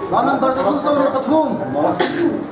Hla number 323.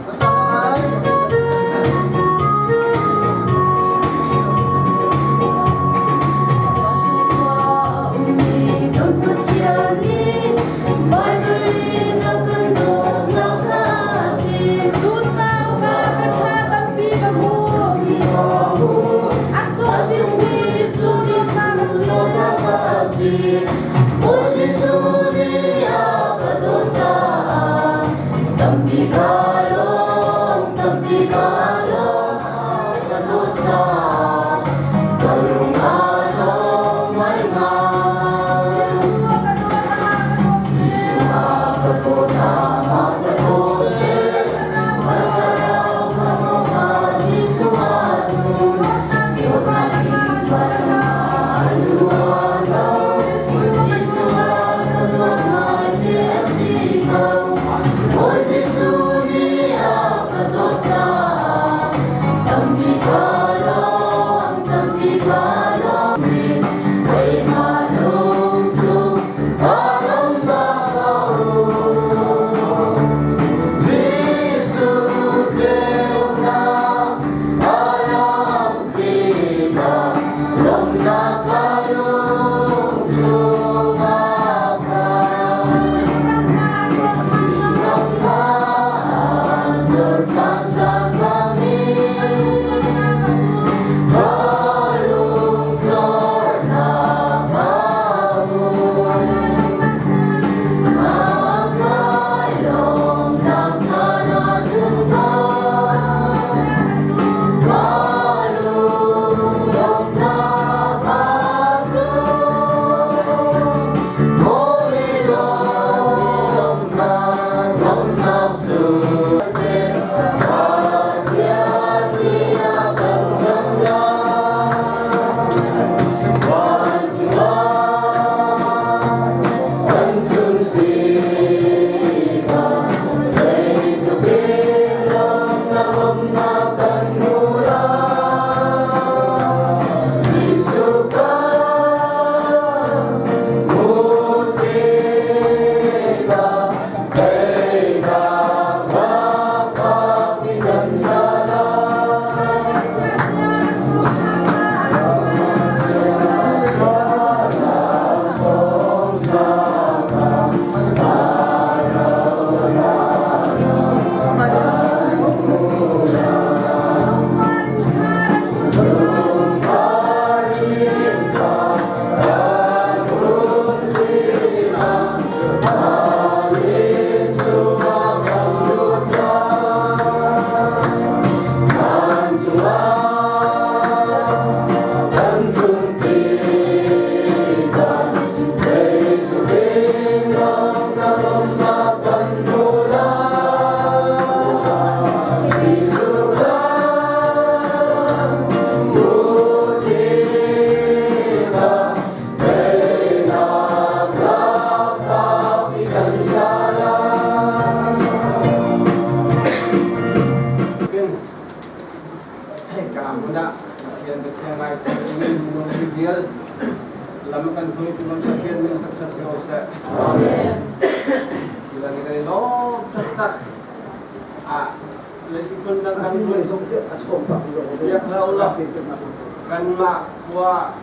Kanmah khua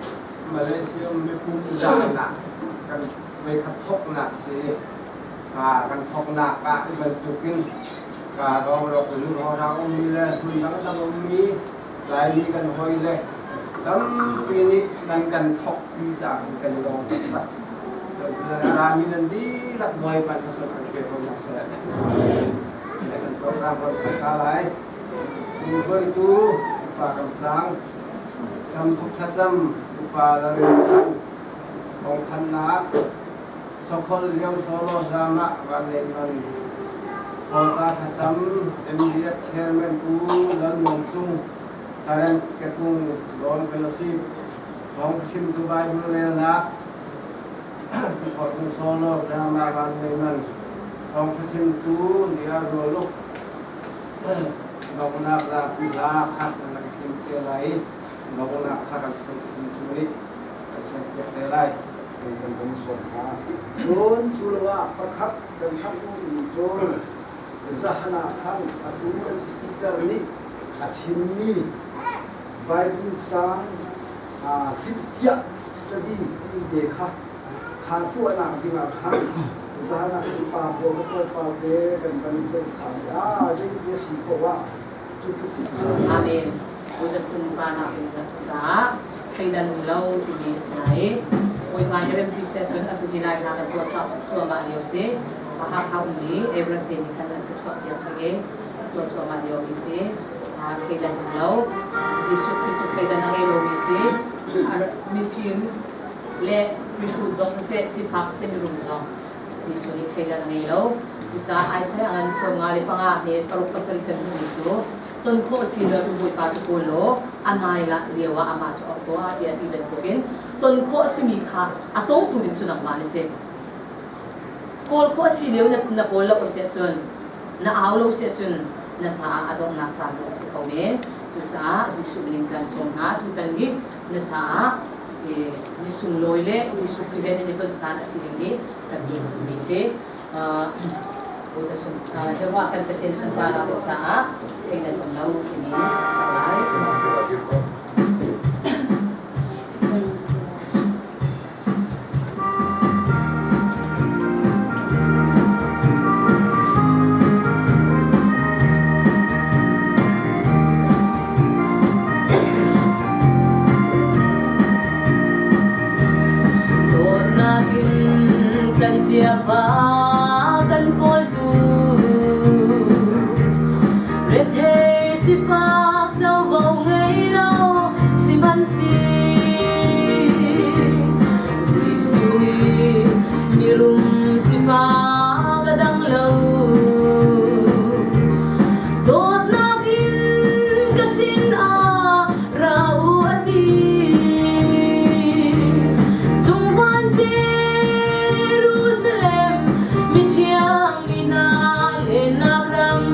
Malaysia miphun zahnak kan meikhat thawknak si kan thawknak ah i bantukin ka rongrok zu rorang ummi le hmun dangdang ummi Laimi kan hoi le tampi nih nan kan thawk pi caah kan i lawm taktak. Rami nan dihlak Bawipa thluachuah kan pe ko hna seh. Kan program kan thawk ta lai. Hruaitu Upa Kam Sang, Ramthuk Thlacam Upa Lalrin Sang, Thawngthannak, Sokhol Lio Solo Zama Van Nei Man, Thawca Thlacam MDF Chairman Pu Lal Muan Cung, Karen Kepung Dawn Fellowship, Thawng Chimtu Bible Relnak, Sukho Solo Zama Van Nei Man, Thawng Chimtu Nia Rualuk, Donghnak zapi hla kha kan rak thim cia lai i donghnak kha kan chim cu nih kan serpiak te lai. Kan kan sawm hna. Cun cu lo ah pakhat kan thanh duhmi cu zahan ah khan atu an speaker nih a chimmi Bible caang hrilhfiah study te kha kha tuahnak dingah khan zahan ah kan pa pawl ka tuanpar te kan van i ceih kha ah zei ti a si ko ah cu tluk Amen. Bawipa sunparnak in caah thleidan um lo timi a si lai i Bawipa nih rempi seh cun atu hi Laila kan tuah cuahmah lio si. Hakha ummi Everett te nih khan an ka chuahpiak theng i tuah cuahmah liomi si. Thleidan um lo. Jesuh Khrih cu thleidan a ngei lomi si. Mifim le mihrut zong siseh, sifak siseh, mirum zong Jesuh nih thleidan a ngei lo. Cucaah Isaiah ngan 55 he paruk pasarih kan hmuhmi cu ton khawh a si lo cu Bawipa cu kawl law a nai la lio ah amah cu auh tuah tiah a ti bantukin ton khawh a simi kha a tongtu ding cu nangmah na si. Kawl khawh a si lio na, na kawl lo a si ahcun na au lo si ahcun na caah a donghnak caan zong a si kho men. Cucaah Jesuh min in kan sawm hna tutan hi na caah ni sunglawi le Jesuh Khrih he nan i ton caan a si ding hi kan duhmi si. Bawipa sun Jehovah kan Pathian sunparnak caah thei nan um lo timi sak lai. Dawtnak in kan chiava kan kawltu rethei sifak covo ngei lo sihmanhseh Jesuh nih mirum sifak a dang lo. Dawtnak in ka sinah ra u a ti. Cung van Jerusalem mithiang mi hna lennak ram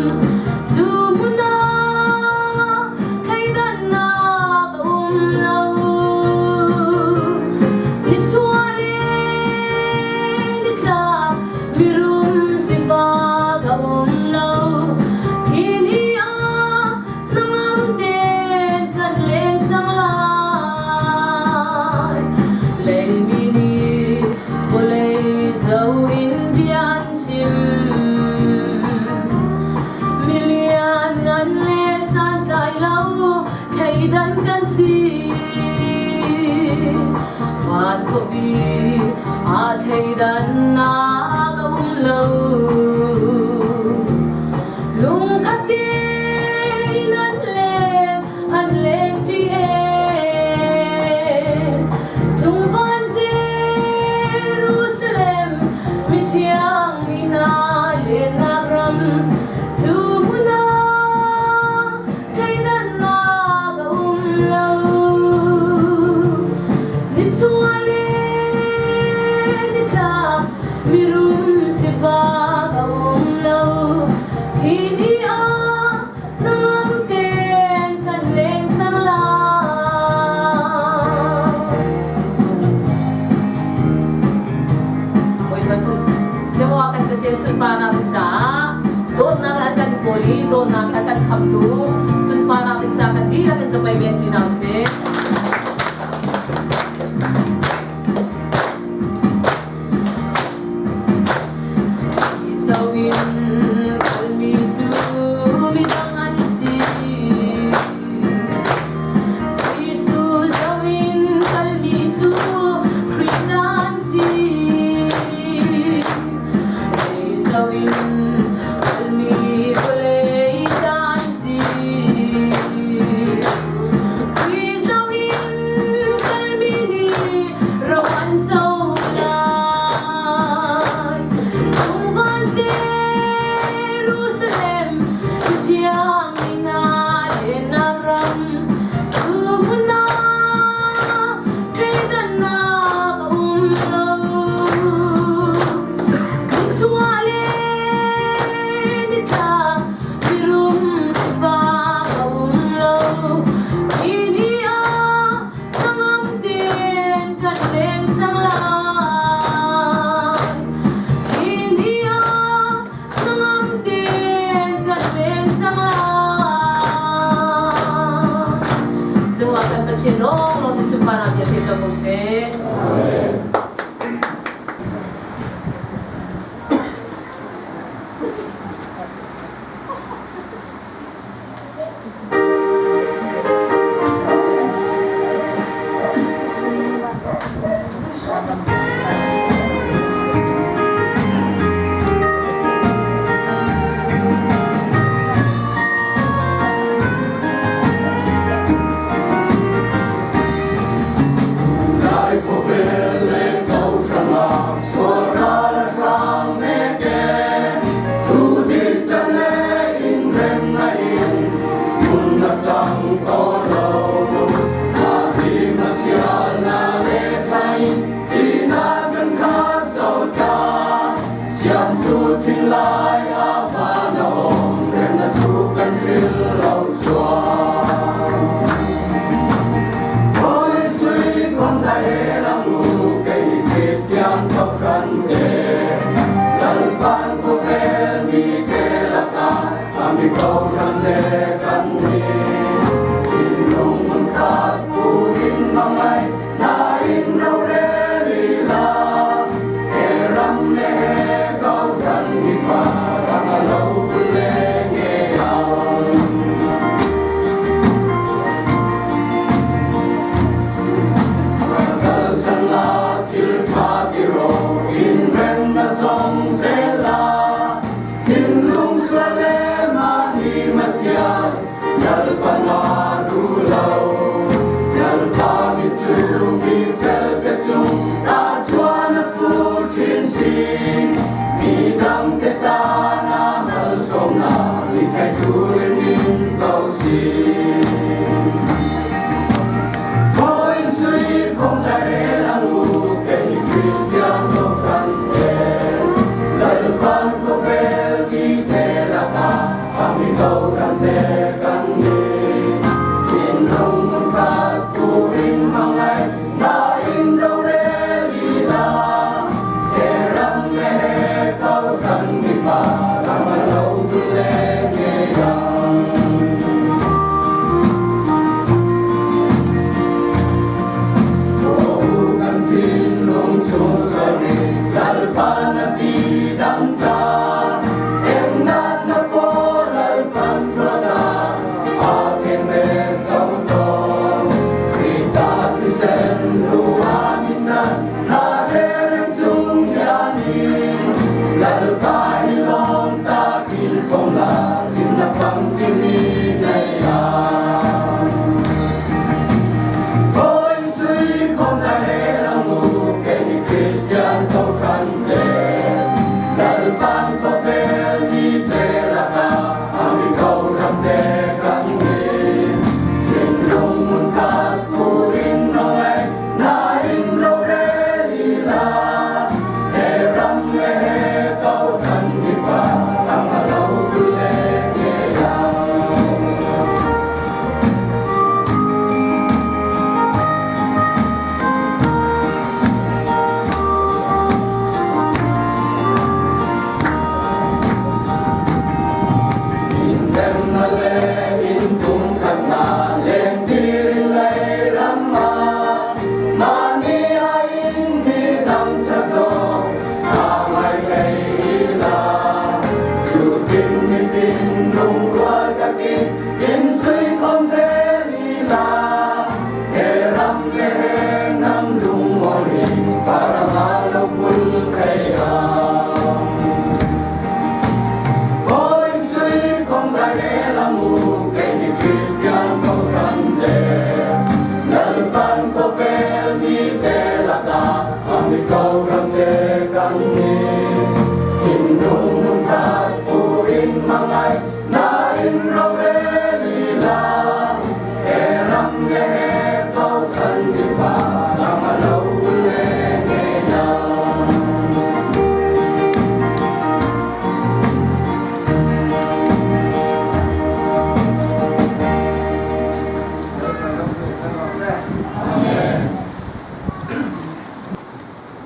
cu hmun ah thleidannak a um lo. Nichuah le nitlak mirum sifak a um lo. Khi ni ah hnangam tein kan leng cang lai. Leimi nih vawlei zo in bia an chim. Milian ngan le santlai lo thleidan kan si. Van khuapi aa thleidannak a um lo. Lungkhat tein an leng, an leng ṭi ee. Cung van Jerusalem, mithiang mi hna lennak ram, cu hmun ah thleidannak a um lo. Nichuah le nitlak mirum sifak a um lo. Khi ni ah hnangam tein kan leng cang lai. Bawipa sun Jehovah kan Pathian sunparnak caah dawtnak an kan kawl i dawtnak a kan khamtu sunparnak ca kan dihlak in zamai men ti hna usih. Zo in kalmi cu midang an si. Jesuh zo in kalmi cu Khrih an si. Zo in kalmi vawlei ta an si. Khrih zo in kalmi nih ro an co lai. Tung Jerusalem, Pathian ina lennak ram, cu hmun ah thleidannak a um lo. Nichuah le Pathian lawnglawng nih sunparnak vialte co ko seh. Amen.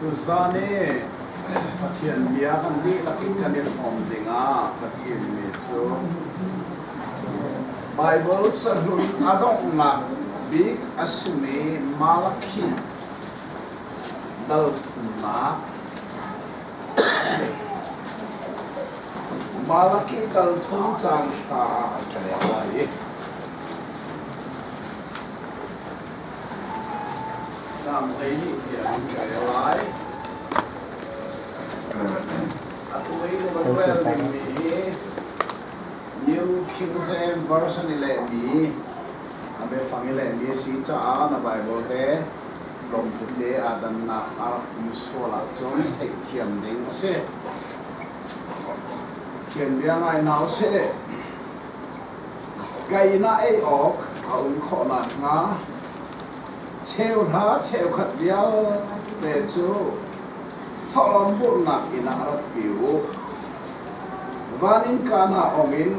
Tuzan i Pathian bia kan dihlak in kan i hrawm dingah ka thimmi cu Baibal cahlun a donghnak bik a simi Malakhi dal thumnak Malakhi dal thum caan hra ah ka rel lai i Caang 12 tiang ka rel lai. Atu i ka van rel dingmi hi New King James Version i lehmi a biafang i lehmi a si caah na Bible he tlawmte te aa dannak a rak um sual ahcun theihthiam ding a si. Thian bia ngai hna usih. Ka inn ah ei awk a um khawh nakhnga cheuhra cheukhat vialte cu thawhlawm burhnak inn ah ratpi u. Van innka hna ong in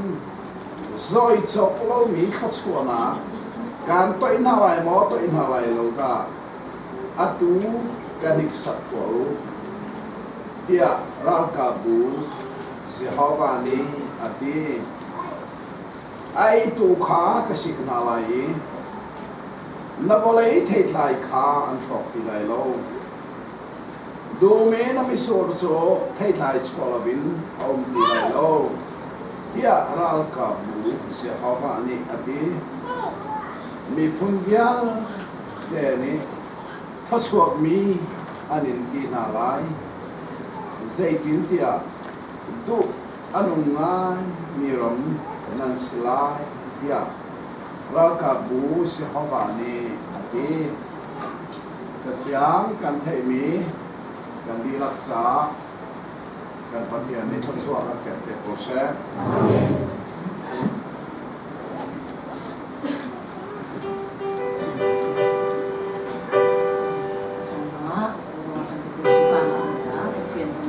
zawi cawk lomi thluachuahnak kaan toih hna lai maw toih hna lai lo dah atu ka hniksak tuah u, tiah ralkapbu Jehovah nih a ti. A eitu kha ka sik hna lai i na vawlei theitlai kha an hrawk ti lai lo. Dum i na mitsur cu theitlai chuah loin a um ti lai lo, tiah ralkapbu Jehovah nih a ti. Miphun vialte nih thluachuakmi an in ti hna lai, zeitintiah duh a nung ngaimi ram nan si lai, tiah ralkapbu Jehovah nih a ti. Cathiang kan theihmi kan dihlak caah kan Pathian nih thluachuah kan pek te ko seh. Chung zongah kan ti sunparnak caah Pathian mi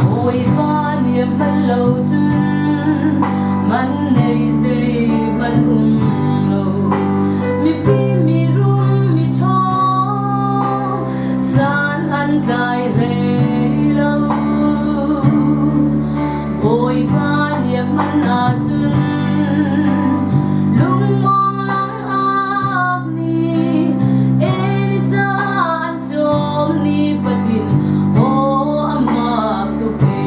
Bawipa nih hman lo cun man nei zeihmanh um lo. Mifim mirum miṭhawng san an tlai hlei lo. Bawipa nih hman ahcun lungmawng langak nih Elisa an cawm nifatin aw a mak tuk ee.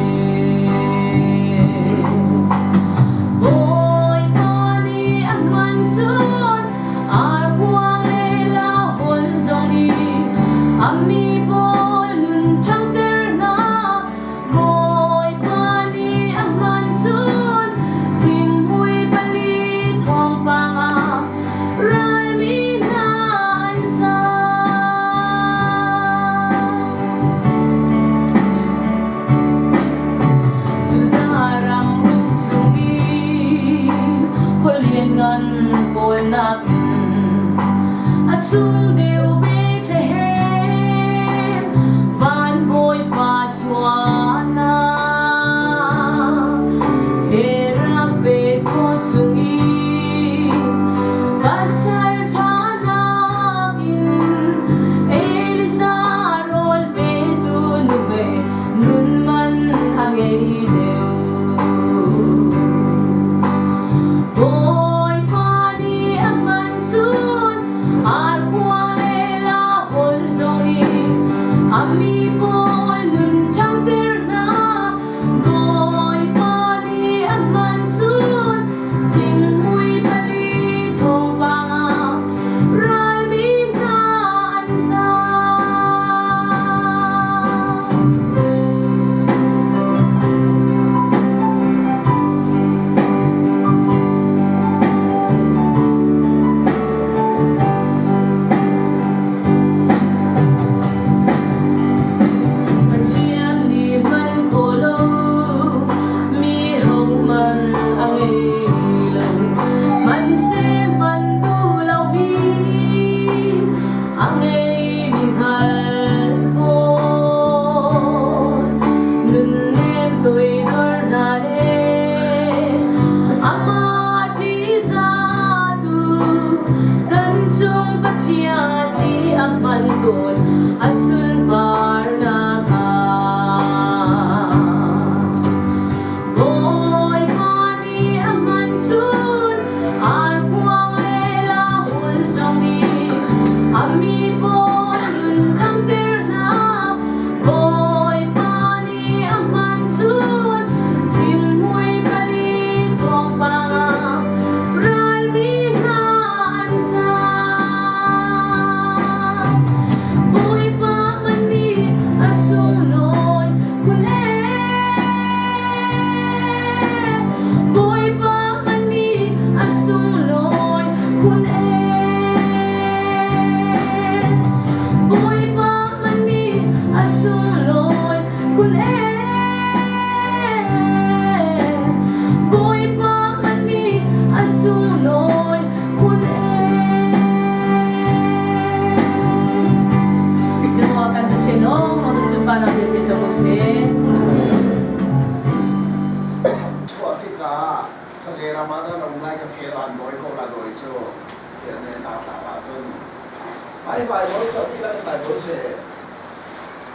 Bawipa nih a hman cun Arkhuang le lahon zong nih a mi pawl nun ṭhangter hna. Bawipa nih a hman cun thinghmui pali thawngpang ah ralmi hna an sa. Judah ram uk chung i khualian ngan pawl nakin a sung deuh Bethlehem van bawipa chuahnak Terafe khua chung i pasal ṭha nakin Elisa rawl petu nuhmei nun man a ngei deuh. Bawipa nih a hman cun arkhuang le Mi pawl nun ṭhangter hna. Bawipa nih a hman cun thinghmui pali thawngpang ah ralmi hna an zaam. Bawipa man nih a sunglawi khun ee. Bawipa man nih a sunglawi khun ee. Bawipa man nih a sunglawi khun ee. Bawipa man nih a sunglawi khun ee. Jehovah kan Pathian lawng na sunparnak vialte co ko seh. Chuah tikah thage ram ah nan um lai ka the lan dawi ko la dawi cu tiah ne na ta ahcun ai Bible ca ti lang Bible se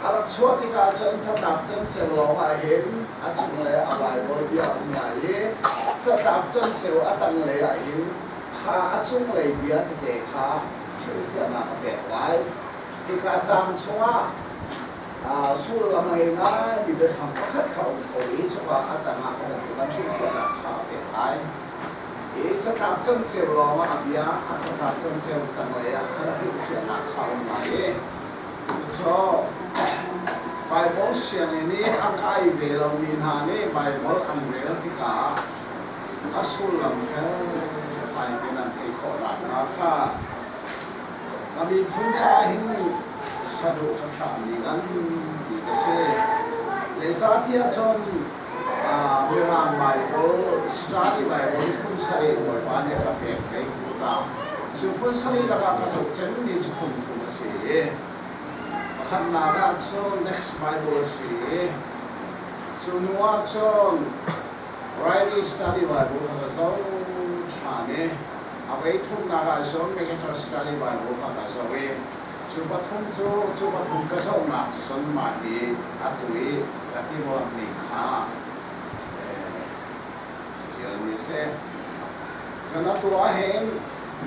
a rak chuah tikah cun catlap canceu lawng ah hin a cunglei a Bible bia um lai i catlap canceu a tanglei ah hin kha a cunglei bia tete kha hrilhfiahnak a pek lai. Hika caang chungah sullam a ngei ngaimi biafang pakhat kha a um ko i cuka a tangah kan kan hrilhfiahnak kha a pek lai. Hi catlap canceu lawngah a bia, a catlap canceu tanglei ah khan a hrilhfiahnak kha a um lai i cucu Baibal sianginn i a kai ve lomi hna nih Baibal an rel tikah a sullam felfai tein an theih khawh nakhnga kha a miphun caah hin saduh ka thahmi nganpi ka si. Zeicahtiah cun Mirang Baibal, Study Baibal hi phun sarih Bawipa nih a ka pek kei kut ah. Cu phun sarih lakah ka zoh cemmi cu phun thum a si. Pakhatnak ah cun Next Bible a si i cu hnu ah cun Riley Study Bible kha ka zoh ṭhan i a voi thumnak ah cun Mechanical Study Bible kha ka zoh i cu pathum cu cu pathum ka zohnak cu cun mah hi atu i ka ti ruahmi kha ṭialmi a si. Cun atu ahhin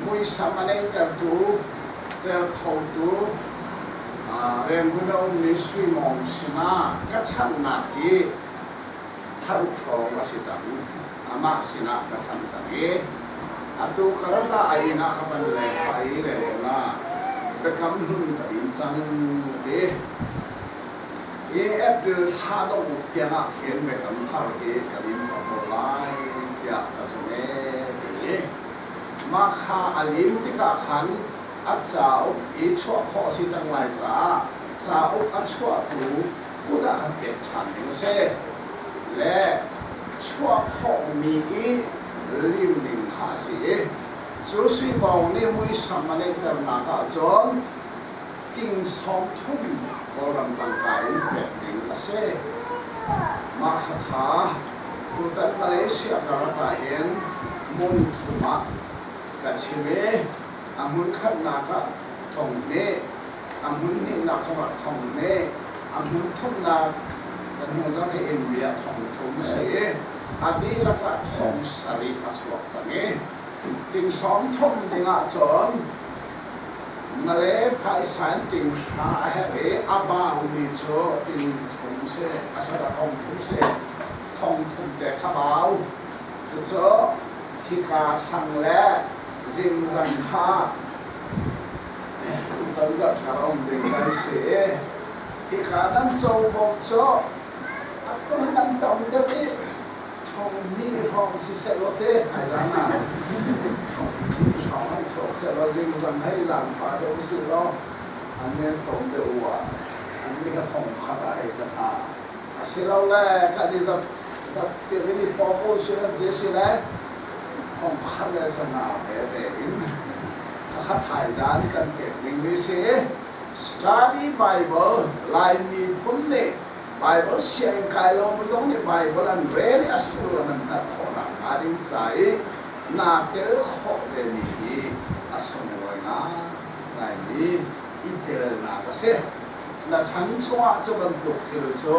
muisam a neihtertu, ter khotu Rangoon a ummi Sui Mawng sinah ka chanhnak hi tharuk hrawng a si cang. Amah sinah ka chanh cang i atu karat ah a inn ah ka van leng pah i Rangoon ah biakam hlun ka din cang ti. Hi April thla dongh tiang ah khin biakam thar hi kan in tuah ko lai tiah ka zumh ee ti. Mah kha a lim tikah khan a cauk i chuah khawh a si cang lai caah cauk a chuahtu kut ah kan pek ṭhan ding a si. Le chuah khawhmi i lim ding kha a si i cu suibawng nih muisam a neihternak ahcun ting 30 Kawlram tangka in pek ding a si. Mah khakha tutan Malaysia karlak ahhin hmun thum ah ka chim i a hmun khatnak ah thong hnih, a hmun hnihnak zongah thong hnih, a hmun thumnak kan hmuh zong hi India thong thum a si i a dihlak ah thong sarih a chuak cang i ting 30 ding ahcun Malay phaisa in ting hra a herh i a baumi cu ting thum si, a sara thong thum si, thong thum te kha bau. Cucu hika sang le zingzang kha tutan zarh kar um ding kan si. Hika nan covo cu atu hi nan tam deuh i thong hnih hrawng siseh law te hmaizan ah thong hnih hrawng an chuak seh law zingzang hei zaangfah deuh usih law an men tlawm deuh u ah an ni ka thong khat ah hei tla hna. Asilole kan i zat zat cio in i paw ko usih an ti si le thong khat le sanga veve in khakha thaizan kan pek dingmi si. Study Bible Laimi phun nih Baibal sianginn kai lo zong nih Baibal an rel i a sullam an hngalh khawh nakhnga ding ca i naa tel khawh vemi hi a sunglawi ngaingaimi i telnak a si. Na chan chungah cu bantuk thil cu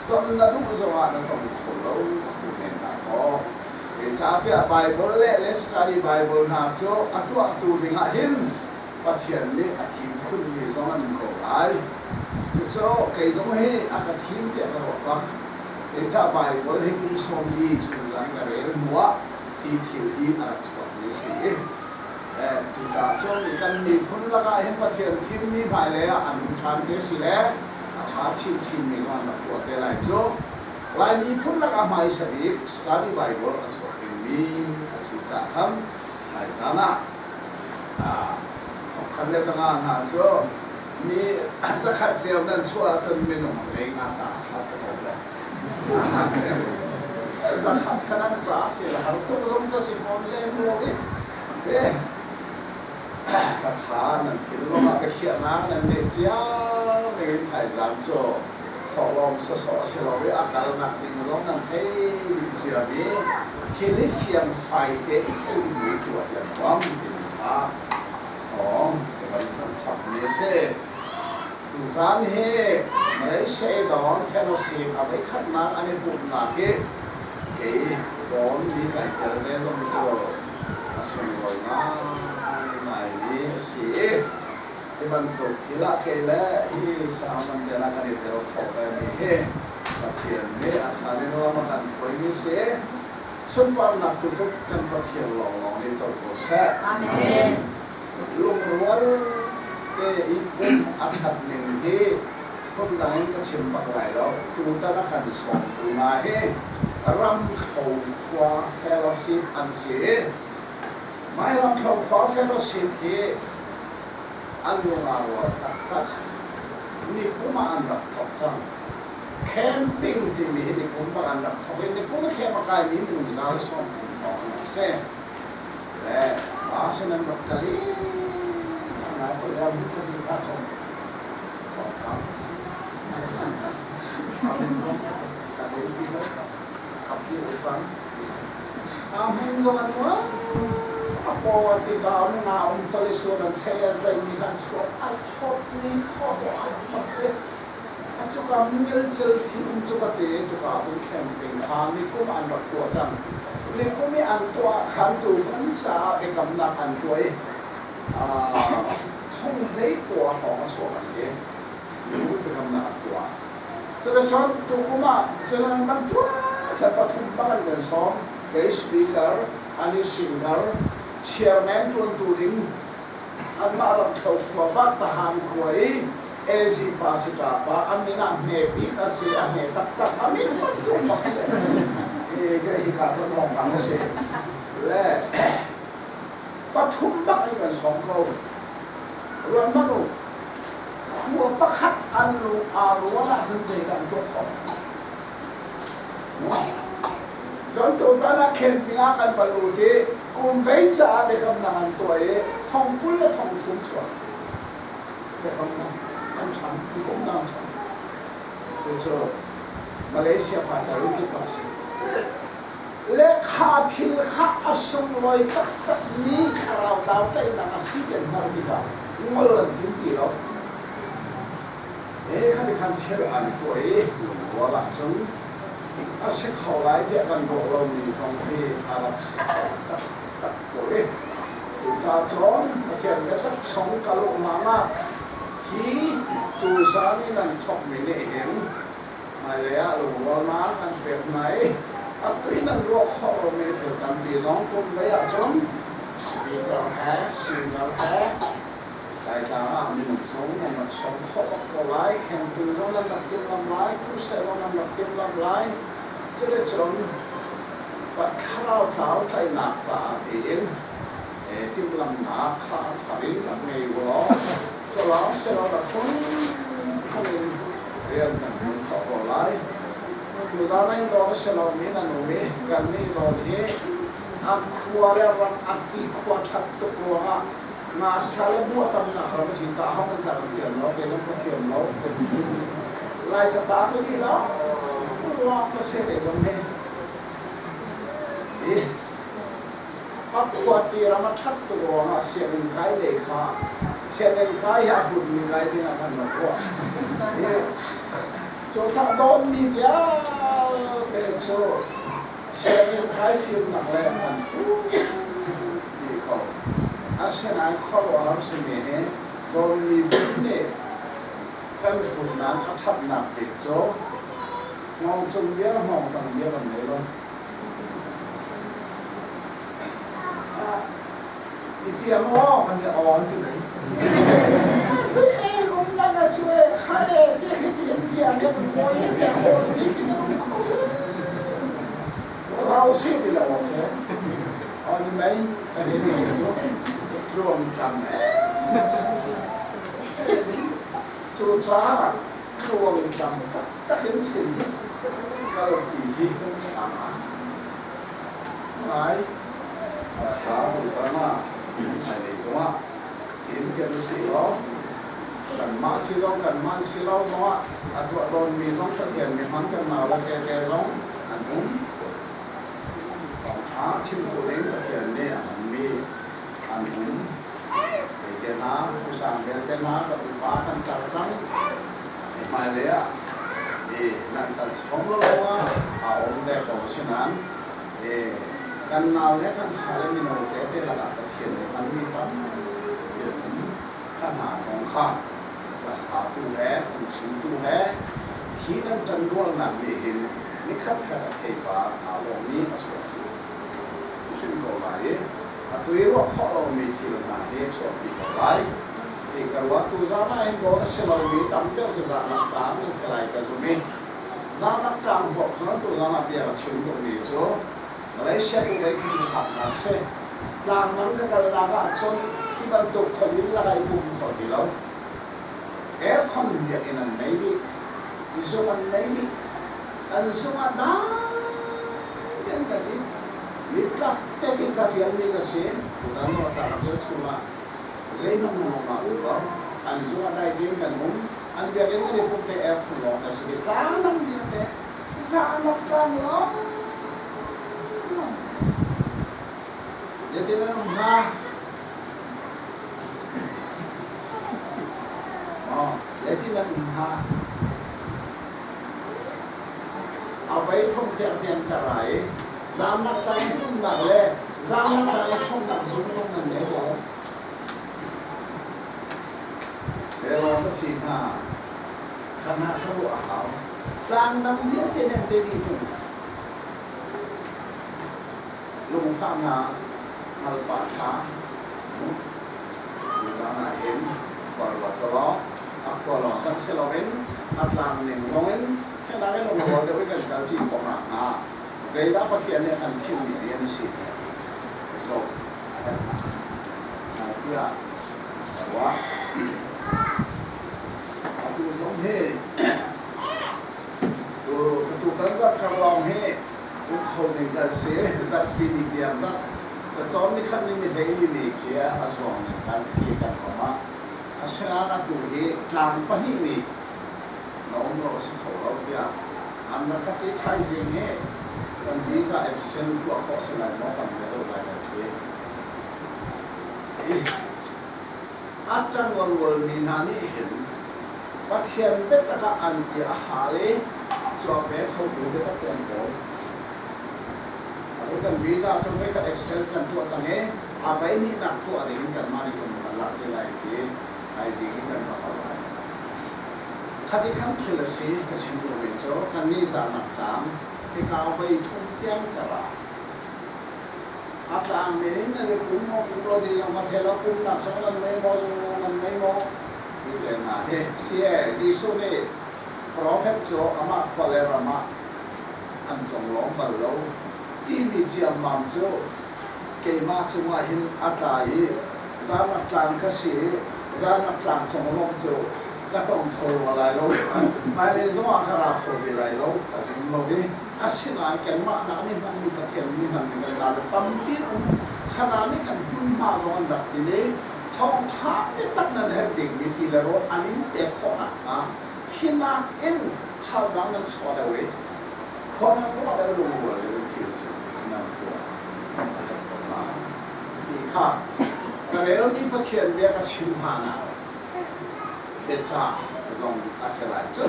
ton na duh zongah na tong kho lo khu men dah kaw. Zeicahtiah Baibal le le study Baibal hna cu a tuahtu dingah hin Pathian nih a thim khunmi zong an um ko lai. Cucu kei zong hi a ka thim tiah ka ruah bak. Zeicah Baibal hi kum sawmli chung lang ka rel hnuah hi thil hi a rak chuakmi a si. Cucaah cun kan miphun lakah hin Pathian thimmi hmailei ah an um ṭhan te si le a ṭha chinchinmi zong an rak tuah te lai cu. Lai miphun lakah hmaisa bik Study Bible a chuak dingmi a si caah khan hmaizan ah thongkhat le zanga hna cu mi zakhat cio nan chuah ahcun minung lei nga caah kha si ko le. Zakhat kha nan caah thil har tuk zong cu si fawn lem lo i khakha nan thinlung ah biakhiahnak nan ngeih cio ning in thaizang cu thawhlawm sawsawh a si lo i a kalnak ding zong nan thei dih ciami thil i fiangfai te i theihmi tuah hi a nuam timi kha thawng ka van thanh chapmi a si. Tuzaan hi Malaysia i Dawn Fellowship a voikhatnak an i pumhnak i kei Dawn mi kai tel ve zong cu a sunglawi ngaingaimi a si i hi bantuk thil ah kei le hi Sang Mandela kan i tel khawh vemi hi Pathian nih a tha in ram a kan hruaimi si. Sunparnak tu cu kan Pathian lawnglawng nih co ko seh. Amen. Lungrual te i pum a ṭhat ning hi phundang in ka chim bak lai lo. Tutan a kan sawmtu hna hi Ramthlo khua Fellowship an si. Mah hi Ramthlo khua Fellowship hi an lung aa rual taktak. Nikum ah an rak thawk cang. Camping timi hi nikum bak an rak thawk i nikum a camp a kaimi minung za le 30 hrawng an rak si. Le pa sin an rak kal i ngai ko ya mu ka si ka chong chong ka si ka den ti lo ka pi o cang a hmun zong an wa a po ti ka um nga um chali su nan che an tlai mi kan chuak a thot ni thot a thot se a chuka mil chel thil um chu ka te chuka cun camping kha ni kum an rak tuah cang. Ni kum i an tuah khan tu kan caah biakamnak an tuah i thong hlei kua hrawng a chuak an ti. Ni kum biakamnak an tuah. Cuticun tukum ah cun an kan tuah chan pathum bang an kan sawm. Kei speaker, ani singer, chairman ṭuantu ding anmah ramthlo khua bak Tahan khua i AZ pa si ṭa pa an min ah hme bik a si a hme taktak a min bantuk bak si hi hi ka cu lawng bang a si le pathum bak in kan sawm ko ruat hmanh u khua pakhat an lu aa rual ahcun zeidah an tuah khawh Cun tutan ah camping ah kan va lut i kum vei caah biakamnak an tuah i thong 20 le thong thum chuak biakamnak an chan biakamnak an chan. Cucu Malaysia phaisa ringgit bak si. Le kha thil kha a sunglawi taktakmi thlarau tlau tlaihnak a si ti an hngalh tikah ngol an tim ti lo. He kha ti khan thil an tuah i lungrual ahcun a si kho lai tiah kan ruah lomi zong hi a rak si kho taktak ko i cucaah cun Pathian biatak chung ka luhnak ah hi tuzaan i nan thawkmi nih hin hmailei ah lungrualnak an pek hna i atu i nan ruah khawh lomi thil tampi zong kum lei ahcun speaker he singer he Laitlang ah minung zong nan rak sawm khawh bak ko lai, camping zong nan rak timhlamh lai, crusade zong nan rak timhlamh lai. Cuticun thlarau tlau tlaihnak caah tiin timhlamhnak kha a thar in rak ngei u law culawng selaw na phunphun in rian kan ṭuan khawh ko lai. Tuzaan ah in dawr a si lomi nan um i kannih dawr hi an khua le ram an ti khua ṭhat tuk ruangah Ngasa le bua tamnak ram a si caah ho kan tlak an thiam lo, kei zong ka thiam lo. Lai cata ka li lo, ruak ka si kei zong hi. I a khua ti ram a ṭhat tuk ruangah sianginn kai lei kha sianginn kai hi a hmunmi kai ding ah khan rak ruah. I cucah dawtmi vialte cu sianginn kai fimnak le an hruh dih ko. Asinain khuaruahhar simi hi Rom miphun nih kan hrutnak a ṭhatnak bik cu hngawngcung bia hngawngtang bia kan ngei lo. I tiang aw kan i aw an ti mei. Si e kum dang a chu e kha e ti khi ti bia ne kan mawi bia hawi bi khi na um kho si. Rau si ti lo se. On mei kan i ti cu tluang tlam Cu caah tluang tlam taktak in thin kalpi hi a Ngai a ṭha tutan ah hmailei zongah thim kan i si law kanmah si zong kanmah si lo zongah a tuah tawnmi zong Pathian mi hmang kan nau le tete zong an um. Thawngṭha chimtu ding Pathian nih a hmanmi an um. Kei te hna, Pusang vialte hna ka upa kan tar cang. Hmailei ah nan kan sawm lo zongah a um ve ko asinain kan nau le kan fale mino tete lakah Pathian nih hmanmi tampi an um. Kha hna zong kha hlasa-tu he phungchimtu he hi nan ṭanrualnak nih hin nikhat khat a theipar aa lawmmi a chuahpi hrim ko lai i atu i ruah khawh lomi thil hna hi chuahpi ko lai ti ka ruah. Tuzaan ah hin dawt a si lomi tam deuh cu zahnak tlang an si lai ka zum i zahnak tlang huap cun tuzaan ah bia ka chim duhmi cu Malaysia tu lei khin ka phaknak si. Tlang dang ka kalnak ah cun hi bantuk khualin lakah i pum kho ti lo. Aircon biakinn an nei dih, zung an nei dih. An zung ah dai an kan i nitlak tek in catialmi ka si. Tutan maw ca ka tial chungah zeihmanh hmang ma u law an zung ah dai tein kan um. An biakinn kan i pumh te aircon lawng ka si. Tlang dang vialte zanak tlang lawng. Zeitin an um hnga? Zeitin an um hnga? A vei thum tiang tiang ka ra i zaamnak tlang umnak le zaamnak tlang i chomnak zung zong nan ngei lo. Lawng ka si hna. Khan ah kha ruah a hau. Tlang dang vialte nan te dih tung. Lungfahnak hngalpa ṭha tuzaan ah hin khua ruat law a khua lawng kan si loin a tlang ning zongin hinak in lungrual deuh in kan kalṭi khawh nakhnga zeidah Pathian nih a kan khimmi rian a si ti zoh a herhnak tiah ka ruah. Atu zong hi tu kan zarh kar lawng hi um kho ding kan si. Zarhpi ni tiang zarh cawn ni khat ni ni hlei ni ni khi a zuang ning kan si kan kom ah. Asinain atu hi tlang pahnih nih na um lo a si kho lo tiah an rak ka ti. Thaizing hi kan visa extend tuah khawh si lai maw kan bia zoh lai kan ti. A ṭangualmi hna nih hin Pathian biatak ah an ti a hal i cuak ve khotu biatak te an kawl. Atu kan visa cu voikhat extend kan tuah cang i a voi hnihnak tuah ding in kanmah nih kan kan lak te lai ti thaizing in kan va kal lai. Khati khan thil a si ka chim duhmi cu kannih zahnak tlang hika voi thum tiang ka ra. A tlang min in nan i pum maw pum lo ding ma thel lo pumnak zong nan ngei maw zung nan ngei maw ti te hna hi si e Jesuh nih profet cu amah khua le ram ah an conglawm bal lo timi ciammam cu keimah cungah hin a tla i zanak tlang ka si i zanak tlang conglawmh cu ka tong kho rua lai lo hmailei zongah ka ra kho ve lai lo ka zum lo i Asinain kanmah nak nih hmanmi Pathian mi hmanmi kan la tampi an um. Khana nih kan hmunhma zong an rak til i thawngṭha biatak nan herh dingmi ti le rawl an in pek khawh nakhnga hi nakin thazaang nan chuah deuh i khua nan ruah deuh lungrual deuh in thil cu nan tuah a herh ko lai ti kha ka relmi Pathian bia ka chim hlan ah biacah zong a si lai cu.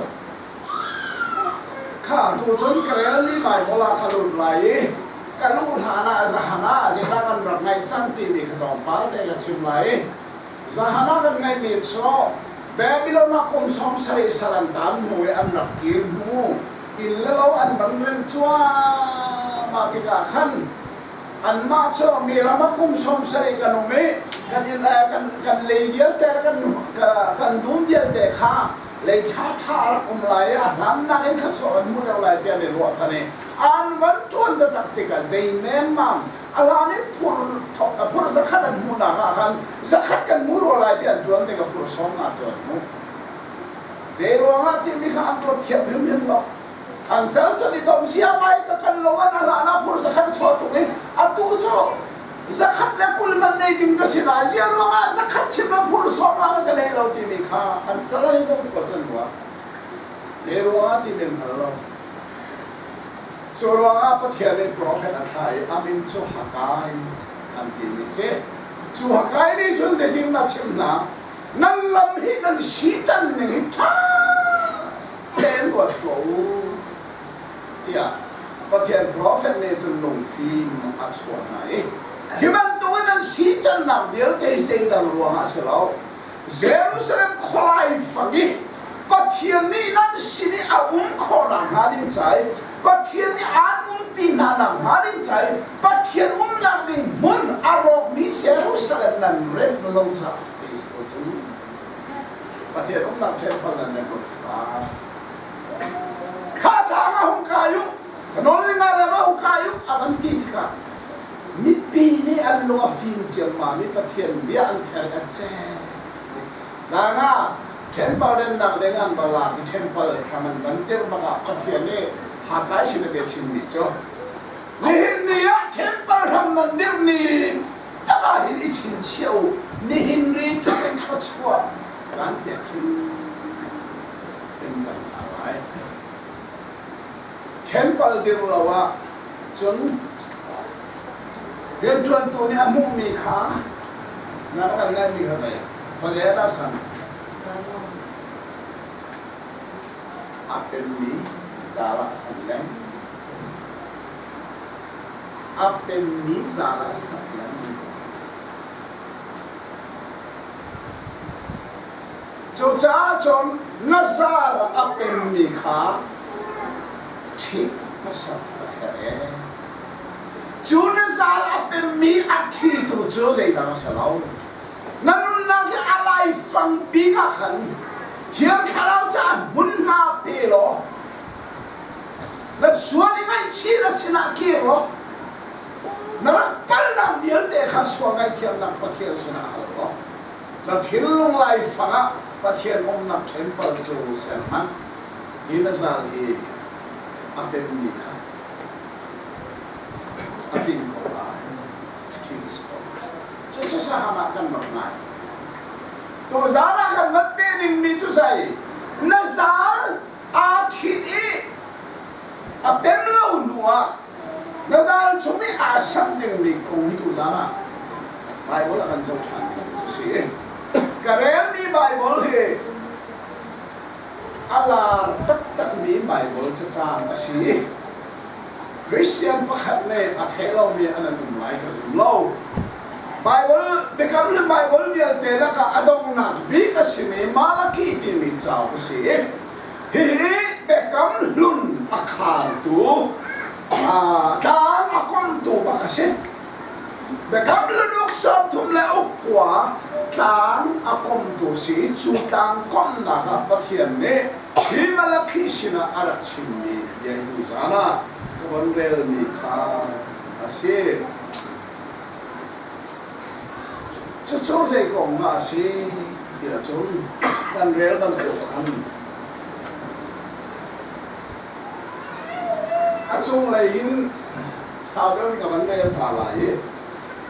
Kha tucun ka relmi Baibal ah ka lut lai i. Ka luh hlan ah zahan ah zeidah kan rak ngaih cang timi kha tlawmpal te ka chim lai. Zahan ah kan ngaihmi cu Babylon ah kum 70 sal an tan hnu i an rak kir hnu inn le lo an van rem cuahmah tikah khan anmah cu mi ram ah kum 70 kan um i kan inn kan kan lei vialte le kan kan dum vialte kha lei ṭha ṭha a rak um lai i a hlannak in thluachuah kan hmu deuh lai tiah an i ruahchan i an van ṭuan taktak tikah zei nemmam a hlan i phur phur zakhat an hmuhnak ah khan zakhat kan hmu rua lai ti an ṭuan tikah phur sawm nga cu an hmuh. Zei ruangah timi kha an ruat thiam hrimhrim lo. An cal cun i dom sia mai ka kan lo an a hlan ah phur zakhat a chuah tuk i atu cu zakhat le 20 man nei ding ka si nain zia ruangah zakhat chim le phur sawm la ka nei lo timi kha an cal an i dom ko cun rua. Zei ruangah ti min hngal lo. Cu ruangah Pathian nih profet a thlah i a min cu Haggai an timi si. Cu Haggai nih cun zeitin a chimh hna? Nan lam hi nan si can ning hi ṭha tein ruat tuah u tiah Pathian profet nih cun lungfim a chuah hna i hi bantukin nan si cannak vialte hi zeidang ruangah a si lo. Jerusalem khualai fang i Pathian nih nan sin i a um khawh nakhnga ding ca i Pathian nih aan umpi hna nakhnga ding ca i Pathian umnak ding hmun a rawkmi Jerusalem nan remh lo caah ti si ko cu. Pathian umnak temple nan remh lo cu ta. Kha tlang ah hung kai u, ka nawl ning ah lam ah hung kai u, a van ti tikah mipi nih an lung a fim ciammam i Pathian bia an ther an seh. Nanga temple rennak ding an va lak i temple hram an van tirh bak ah Pathian nih Hakai sin a bia chimmi cu nihin ni ah temple hram nan dirh ni tak ah hin i chinchiah u nihin ri thuk in thluachuah kan pek hrim hrim cang hna lai. Temple dirh lo ah cun rianṭuantu nih a hmuhmi kha na rak kan ngeihmi kha zei khuazei ah dah san a pemmi zal ah san leng a pemmi zal ah san leng Cucaah cun na zal a pemmi kha ṭhit hmasa a herh ee. Cu na zal a pemmi a ṭhitu cu zeidang a si lo. Na nunnak hi a laifang bik ah khan Thiang Thlarau caah hmunhma pe law na sual i ngaihchih na sinah kir law na rak palnak vialte kha sual ngaihthiamnak Pathian sinah hal law Na thinlung laifang ah Pathian umnak temple cu ser hmanh. Hi na zal hi a pemmi kha a pin ko lai. Ṭhi a si ko lai. Cucu saham ah kan rak ngai. Tuzaan ah kan van pe dingmi cu zei? Na zal aa ṭhit i a pem lo hnu ah na zal chung i aa samh dingmi kong hi tuzaan ah Baibal a kan zoh ṭhan ding cu si. Ka relmi Baibal hi a lar taktakmi Baibal cacang a si. Christian pakhat nih a thei lomi an an um lai ka zum lo. Baibal biakam le Baibal vialte lakah a donghnak bik a simi Malaki timi cauk a si. Hihi biakam hlun a khartu, tlang a komtu bak a si. Biakam hlun uk 33 le uk kua tlang a komtu si. Cu tlang komnak ah Pathian nih hi Malakhi sinah a rak chimmi bia hi tuzaan ah ka von relmi kha a si. Cucu zei kong dah a si ti ahcun kan rel bantuk khan a cunglei in sau deuh in ka van rel ta lai i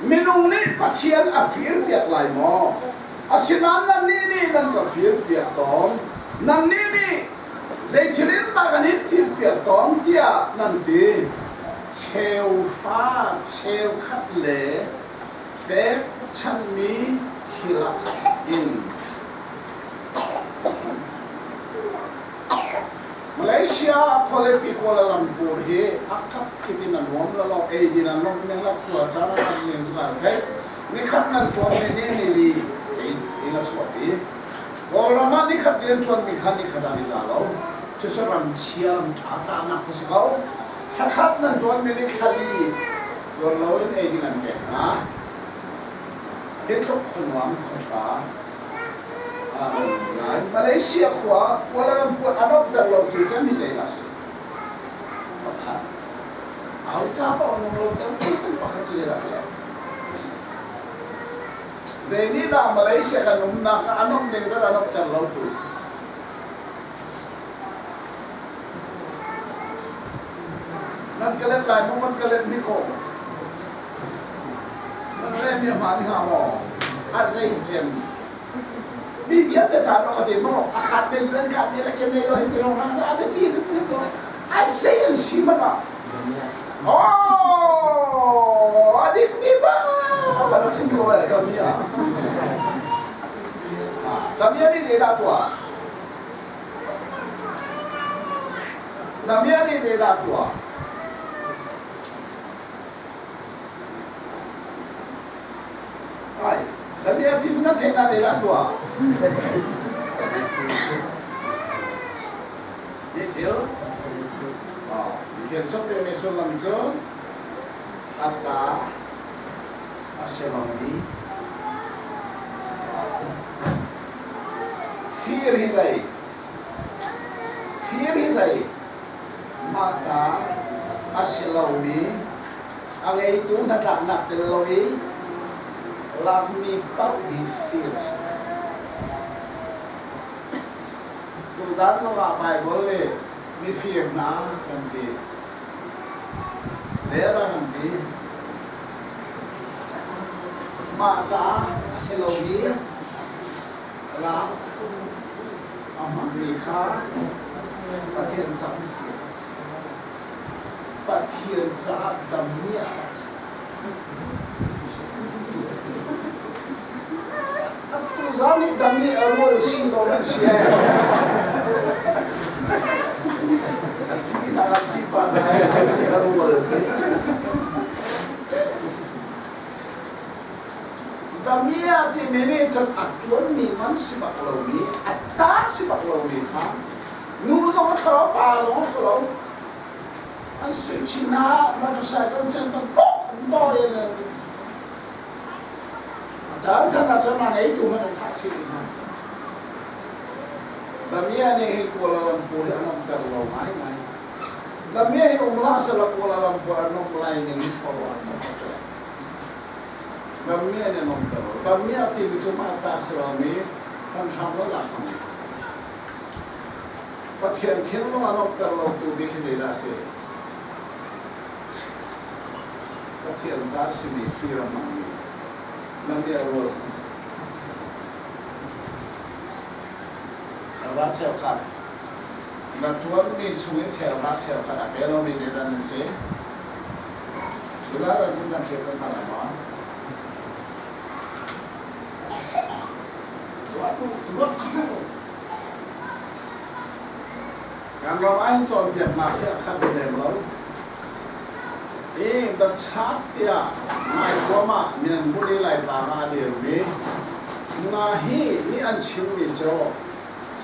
minung nih Pathian a firpiak lai maw? Asinain nannih nih nan ka firpiak tawn. Nannih nih zei thil in dah kan in firpiak tawn tiah nan ti. Cheuhra cheukhat le pekchanhmi thil ah in Malaysia. Malaysia khualipi Kuala Lumpur hi a kap kip in a nuam la lo, eidin a nuamh ning la khua caan a tam ning cu kan theih. Nikhat nan ṭuan mi nih nili ei in a chuahpi. Kawlram ah nikhat rian ṭuan mi kha nikhat ah i za lo. Cucu ram chia ram ṭha tlaknak khi si ko. Thlakhat nan ṭuan mi nih thlali ṭuan loin ei ding an pek hna. Hi tluk khuanuam khuaṭha Nain Malaysia khua Kuala Lumpur a donghter lo tu cem hi zeidah a si? Pakhat. Aho ca paoh a nung lo ter tu cem pakhat cu zeidah a si? Zei nih dah Malaysia kan umnak ah a nuamh ding zat a nuamhter lo tu? Nan ka let lai maw? Nan ka let ni ko. Nan le mi a hmaan hnga maw? A zei cem. Mi vialte ca ro ka ti maw? A khat te cu an khat te le ke nei lo hi ti rong rang a biapi hrimhrim lo. A zei an si hmanh ah. Oh, a dik mi ba ba rak sim ko eh ka mi ah. Ka mi nih zeidah tuah? Na mi nih zeidah tuah? Ai, na bia ti na theih na zeidah tuah? Hi thil, hi thil sop te mi sullam cu atta a si lomi fir hi zei? Fir hi zei? Mah ta a si lomi a ngeitu hnatlaknak tel lo i lakmi paoh hi fir a si. Tuzan zongah Baibal nih mifir hna kan ti. Zeidah kan ti? Mah ta a si lomi lak a hmangmi kha Pathian caah mifir an si. Pathian caah dammi a rak si. Tuzaan nih dam nih a rual si dawh nan si ee. Thi na thi pa na he a rual. Damia timi nih cun a ṭuanmi man si bak lomi, a ta si bak lomi kha nu zong a thalo, pa zong a thalo. An sui chin hna, motorcycle cun kan bawk an bawi in a caan caan ah cun a ngeitu hmanh an thah chih rih hna. Damia nih hin Kuala Lumpur hi a nuamhter lo ngaingai. Damia hi um hlah sehla Kuala Lumpur a nuamh lai ning khuaruah an ṭha. Rammi an i lawmter. Rammi a timi cu mah ta si lomi hramhram lo dah hmang. Pathian thinlung a lawmhter lotu bik hi zeidah a si? Pathian ta simi fir a hmangmi nan nih a rual. Cheuhra cheukhat na ṭuanmi chungin cheuhra cheukhat a pe lomi zeidah nan si? July ram kan hrial kan hna lai maw? Kan ram ah hin cawnpiaknak hi a khat lem lo. I the chat tiah ngai huam ah min hmun i Laitlang ah a dirmi nga hi nih an chimmi cu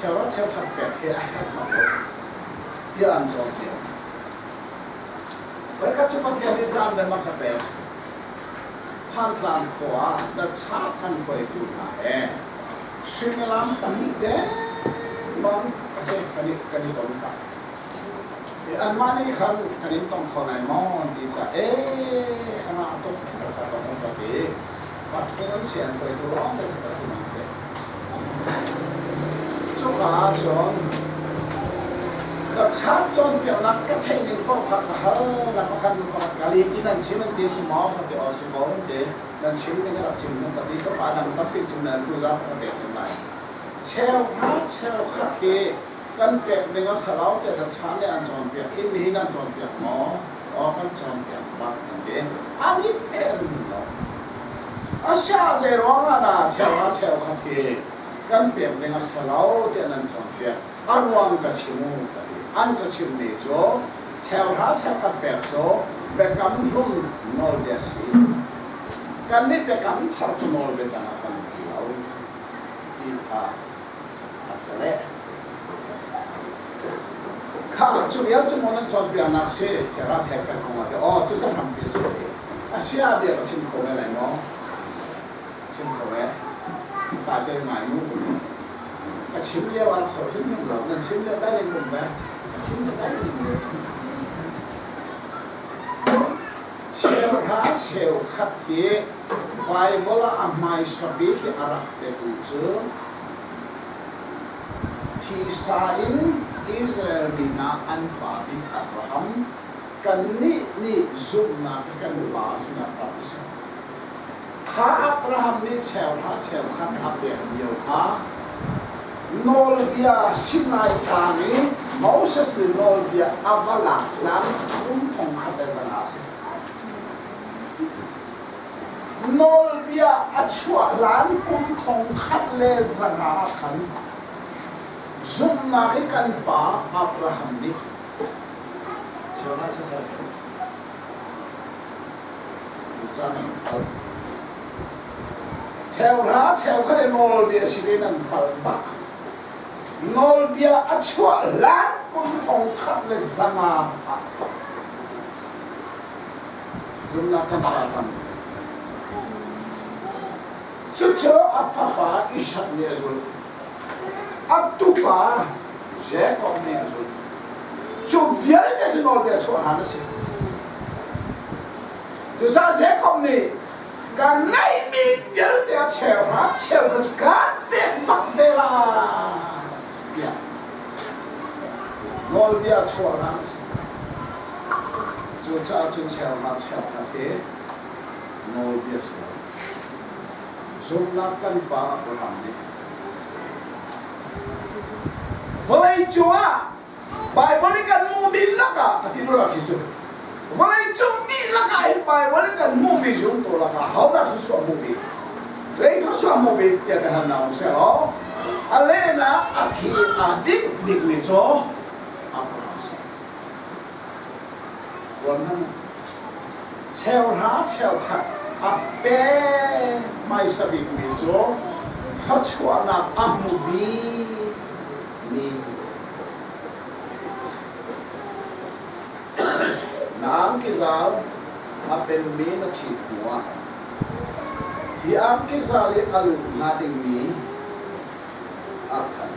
cheuhra cheukhat pek hi a herh bak lo tiah an cawnpiak. Voikhat cu Pathian nih caan rem a ka pek. Thantlang khua ah Dachat an hruaitu hna he suimilam pahnih dengmang a si kan i kan i ton tak. I anmah nih khan kan in tong kho nai maw an ti caah ee a ngah tuk ka ka tong ka ti. Pathum an si an hruaitu lawng te si pathum an si. Cuka ahcun ka chan cawnpiaknak ka theih ning paoh kha ka hal na pakhat nu pakhat ka lin in nan chim an ti si maw ka ti aw si ko an ti nan chim ning rak chim nu ka ti ka pa dang tampi chim nan tu zong ka pek cang lai cheu hra cheu khat hi kan pek ding a salau te ka chan le an cawnpiak hi nihin an cawnpiak maw aw kan cawnpiak bak an ti an i peh lo. A sia zei ruangah dah cheu ah cheu khat hi? Kan pek ding a si lo tiah nan cawnpiak. A ruang ka chim u ka ti. An ka chimmi cu cheuhra cheukhat pek cu biakam hlun nawlbia si. Kannih biakam thar cu nawlbia dang ah kan ti lo ti kha a ka leh. Kha cu vial cu maw nan cawnpiaknak si cheuhra cheukhat kong ah ti aw cu cu hrampi a si ti. A sia bia ka chim kho ve lai maw? Chim kho e. Ka cel ngai mu. Ka chim lio ah khor hrimhrim lo. Nan chim lio dai ning um ve. Ka chim lio dai ning ve. Cheuhra cheukhat hi Bible ah a hmaisa bik hi a rak petu cu thisa in Israel mi hna an pa bik Abraham kannih nih zumhnak hi kan pa sinah rak i ser. Kha Abraham nih cheuhra cheukhat a pek lio kha nawlbia Sinai tlang i Moses nih nawlbia a va lak hlan kum thong khat le zanga a si. Nawlbia a chuah hlan kum thong khat le zanga ah khan zumhnak i kan pa Abraham nih cheuhra cheukhat Cheuhra cheukhat i nawlbia si ve nan hngalh bak. Nawlbia a chuah hlan kum thong khat le zanga ah zumnak kan pa ram. Cucu a fapa Ishak nih a zulh. A tupa Jakob nih a zulh. Cu vialte cu nawlbia chuah hlan a si. Cucaah Jakob nih ka ngeihmi vialte a cheuhra cheu ka cu kaan pek bak ve lai tiah nawlbia chuah hlan a si. Cucaah cun cheuhra cheuhra te nawlbia si lo. Zumhnak kan pa Abraham nih vawlei cungah Baibal i kan hmuhmi lakah a ti rak si cu vawleicung dihlak ah hin Baibal i kan hmuhmi zumtu lakah hodah thluachuah hmuhmi zei thluachuah hmuhmi tiah ka hal um seh law a lehnak a phi aa ding bikmi cu Abraham si. Ruan hmanh cheuhra cheukhat a pe hmaisa bikmi cu thluachuahnak a hmu bik mi Na angkizal a penmi na ṭhit hnuah hi angkizal i a lut hnga dingmi ah khan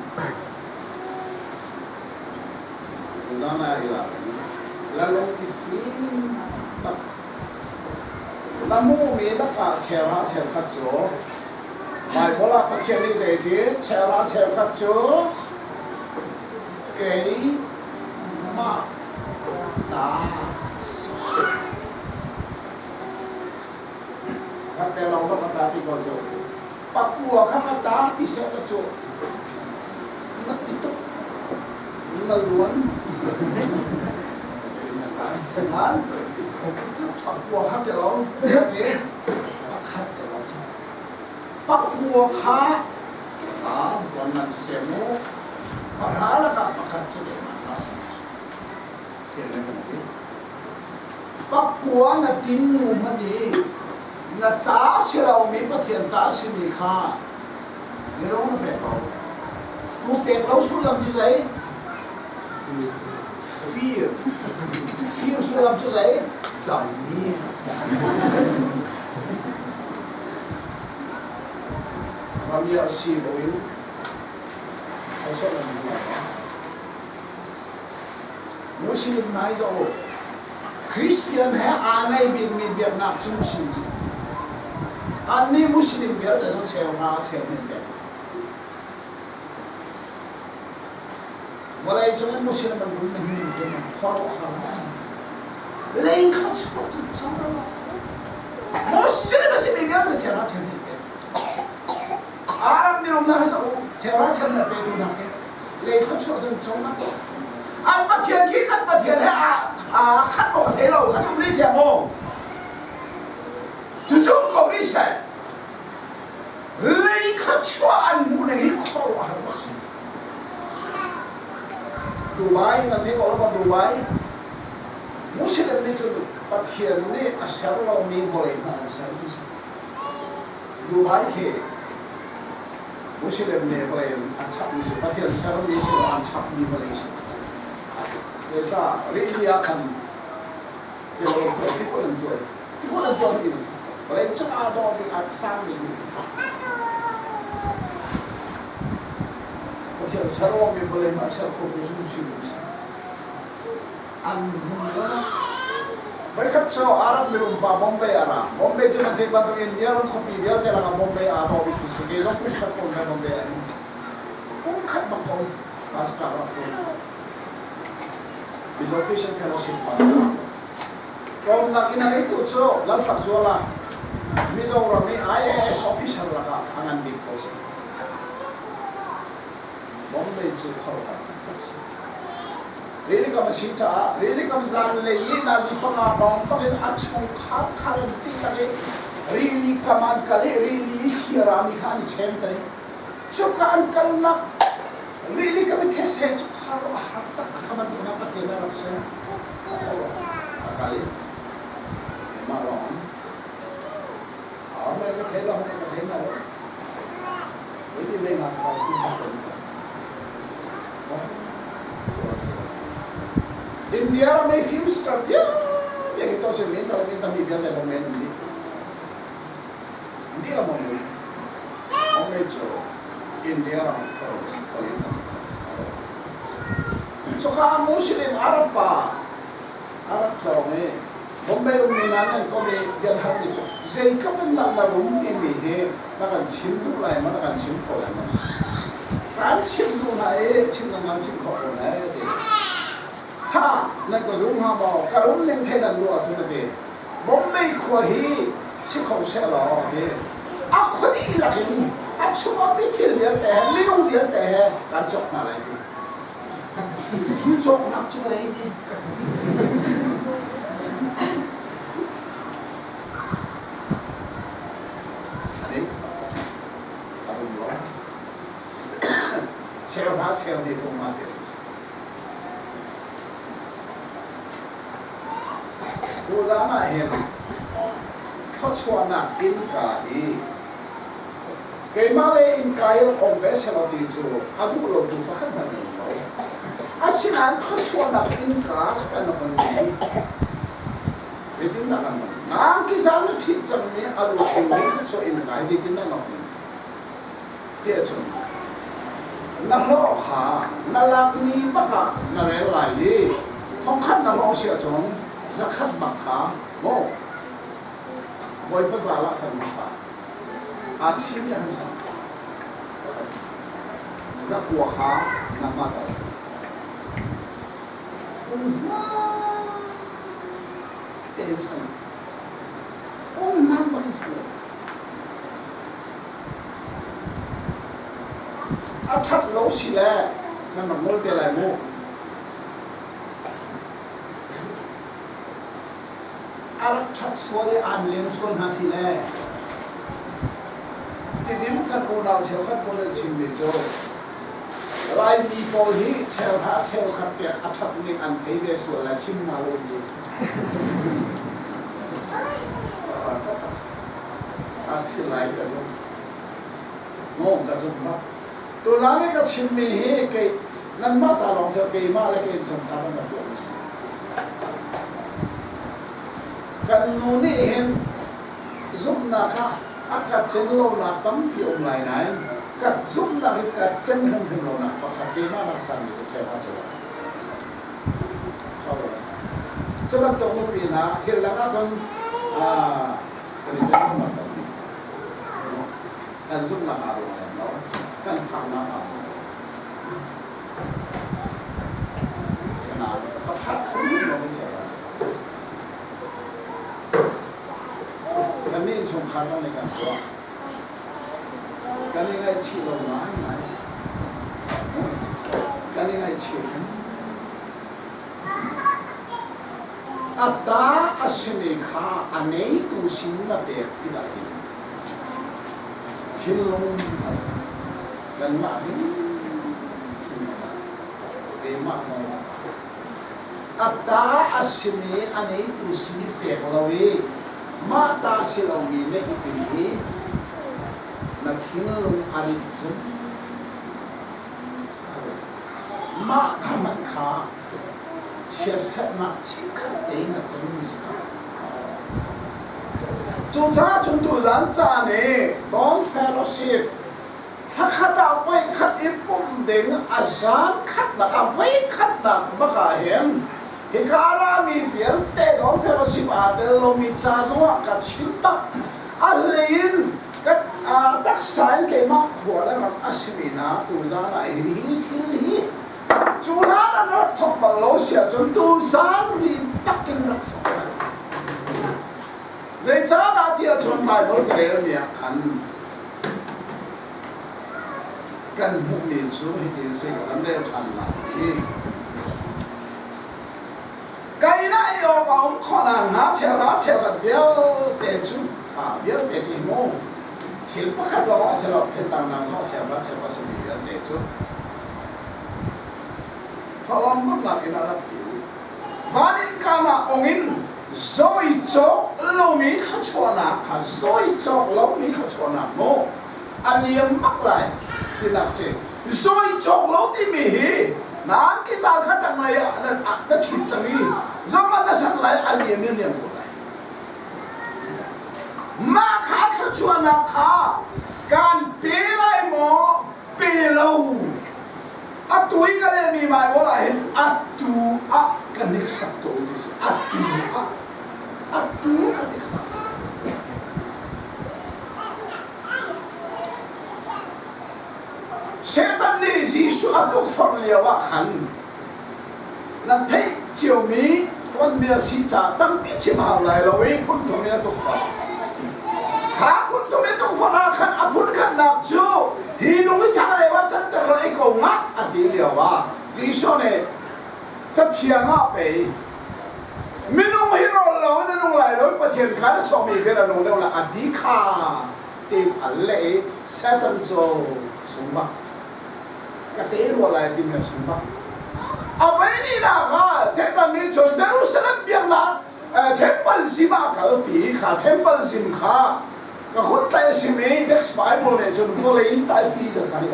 Nana i lak in la lung i fim tak. Na hmuhmi lakah cheuhra cheukhat cu Baibal ah Pathian nih zeiti cheuhra cheukhat cu keimah ta a si. Kan pe lo ka ta ti ko cu. Pakua kha ka ta ti seh ka cu. Na ti tuk. Na luan. Senan. Pakua kha te lo. Pakhat te lo. Pakua kha Tuan nan siseh mu, pahra lakah pakhat cu keimah ta si. Pakua na tin nu hmanh i na ta si lomi Pathian ta simi kha mirung na pek ko. Cu pek lo sullam cu zei? Fir. Fir sullam cu zei? Dammi. Ramia si buin an sawh lengmang hna. Muslim nai zoh u. Christian he aa nei bikmi biaknak cu Muslim si. Annih Muslim vialte cu cheu hna cheu men pek. Vawlei cung in Muslim an rum na hi khuaruahhar lei kha chuah cu cang lo. Muslim a simi vialte cheu hna cheu men pek. Arab mirum hna hi zoh u, cheuhra chan le petu hna khi lei thluachuah cun cungah an Pathian khi kan Pathian he aa khat maw ka thei lo, ka zum rih sia maw? Cu zum ko rih seh. Lei thluachuah an hmuh ning hi Dubai na thei ko lo ma Dubai? Muslim nih cun Pathian nih a ser lomi vawlei hna an ser ti si. Dubai khi Muslim nih vawlei an chapmi si, Pathian sermi si lo an chapmi vawlei si. Zeicah rili ah khan tilaw tuah tikulh an tuah tikulh an tuah mi a si. Vawlei cung aa dawh bik aa sang bik Pathian ser lomi vawlei mah ser kho tu cu Muslim an si. An hmun Voikhat cu Arab mirum pa Bombay a ra. Bombay cu nan theih bantuk India ram khuapi vialte lakah Bombay aa dawh bik mi si. Kei zong kum khat ko in Bombay ah hin kum khat bak ko pastor rak tuan. Mizo Christian Fellowship pastor. Tlawmnak in a ngeitu cu Lalfakzuala Mizoram i IAS officer lakah a ngan bik ko si. Bombay cu khuaruahhar taktak si. Rilikam a si caah rilikam zanlei i nazi panga hrawng bak in a chungkhar khar an dihlak i rilikam an kal i rili hliarami kha an i chem te. Cuka an kalnak rilikam i these cu khuaruahhar tak a kha bantuk Pathian a rak ser. A kal i mah lawng a ka thei lo ka thei lo. India ram i film star vialte hi to sin min to sin tampi vialte bong men um dih. Dih la bong men. Bong men cu India ram kolin Cuka Muslim Arab pa Arab tlawng i Bombay ummi hna nih an komh i bian harmi cu zeitluk in dah na rum timi hi na kan chim duh lai maw na kan chim kho lai maw? Kan chim duh hna i chim nan kan chim khawh ko lai a ti. Kha nan ka rum hnga maw? Ka rum ning thei nan duh ahcun a ti. Bombay khua hi si kho seh law a ti. A khua dihlak in a chung ah mithil vialte he minung vialte he kan cawk hna lai ti. Cu cawknak cu ka rei ti. Ani a rum lo. Cheu hna cheu ni kum ma te. Tudan ah hin thluachuahnak innka hi Keimah le innka i rak ong ve selaw ti cu a duh lotu pakhat hmanh an um lo. Asinain khuachuahnak innka kan hon i zeitindah kan hon? Ngangki zang na ṭhit cangmi a lut dingmi khuachuah innka hi zeitindah na hon? Tiah cun na hlawh kha na lak ni bak ah na rel lai i thongkhat na hlawh si ahcun zakhat bak kha maw Bawipa zal ah san hmasa. Aa thim i an sak. Zakua kha nangmah zal a si. Unghman tein san. Unghman bak in san. A ṭhat lo si le nan rak ngol te lai mu. A rak ṭhat sual i aan lem sual hna si le Tidim kan unau cheukhat pawl an chimmi cu Laimi pawl hi cheuhra cheukhat pek a ṭhat ning an thei ve sual lai chim hna lo ti. A si lai ka zumh. Maw ka zumh bak. Tuzaan i ka chimmi hi kei nanmah ca lawng si keimah le ka innchungkhar nan rak tuahmi si. Kan nu nih hin zumhnak ah a ka cen lonak tampi um lai nain ka zumhnak hi ka cen hrimhrim lonak pakhat keimah nak sami cu cheuhra cu cu bantuk nupi hna thil dang ahcun kan i cen lo tampi kan zumhnak aa ruang lem lo kan phaknak aa ruang lo sinain ka phak kho lo mi cheuhra Kannih innchungkhar lawng nih kan tuah. Kan i ngaihchih lo ngaingai. Kan i ngaihchih hrim. A ta a simi kha a ngeitu sin na pek tikah hin thinlung a za. Kanmah hrimhrim a za. Keimah nawl a sa. A ta a simi a neitu sin i pek lo i mah ta si lomi neih i tim hi na thinlung a rit zum. Mah kha hmanh kha chiatserhnak chikkhat tein na tonmi si ko. Cucaah cun tuzan caan i Dawn Fellowship thlakhat ah voikhat i pumh ding a zan khatnak a voikhatnak bak ah hin hika rami vialte Dawn Fellowship aa tel lomi ca zongah ka chim bak. A hlei in ka taksa in keimah khua le ram a simi hna tuzan ah hin hi thil hi cu hlan an rak thawk bal lo si ahcun tuzan ri tak in rak thawk bal. Zeicahdah tiah cun Baibal ka relmi ah khan kan hmuhmi cu hitin si ka kan rel ṭhan lai i Kainah i awk a um khawh nakhnga cheuhra cheukhat vialte cu kha vialte ti mu thil pakhat lawng a si lo thil dangdang zong cheuhra cheukhat simi vialte cu thawhlawm bawmhnak in a rak ti. Van innka ah ong in zawi cawk lomi thluachuahnak kha zawi cawk lomi thluachuahnak maw a liam bak lai tinak si. Zawi cawk lo timi hi naan kizal kha tanglei ah na ṭhit cang i zohmanh na san lai a liam in liam ko lai. Mah kha thluachuahnak kha kan pe lai maw pe lo atu i ka lehmi Baibal ah hin atu ah ka hneksak ko ti si atu ah atu ka hneksak Satan nih Jesuh a tukforh lio ah khan na theih ciomi tuanbia si ca tampi chim hau lai lo i phun thum in a tukforh. Kha phun thum in tukforh ah khan a phun khatnak cu hi lung i changreu ah canter lo ei ko ngat a ti lio ah Jesuh nih Cathiang ah pei minung hi rawl lawng in a nung lai lo i Pathian kha na chuakmi bia na nung deuh lai a ti kha tiin a leh i Satan cu sung bak ka te rua lai timi a sung bak. A vei nihnak ah Satan nih cun Jerusalem biaknak temple zim ah a kalpi kha temple zim kha ka hun tlaih a simi next Bible nih cun vawlei in taipi za sang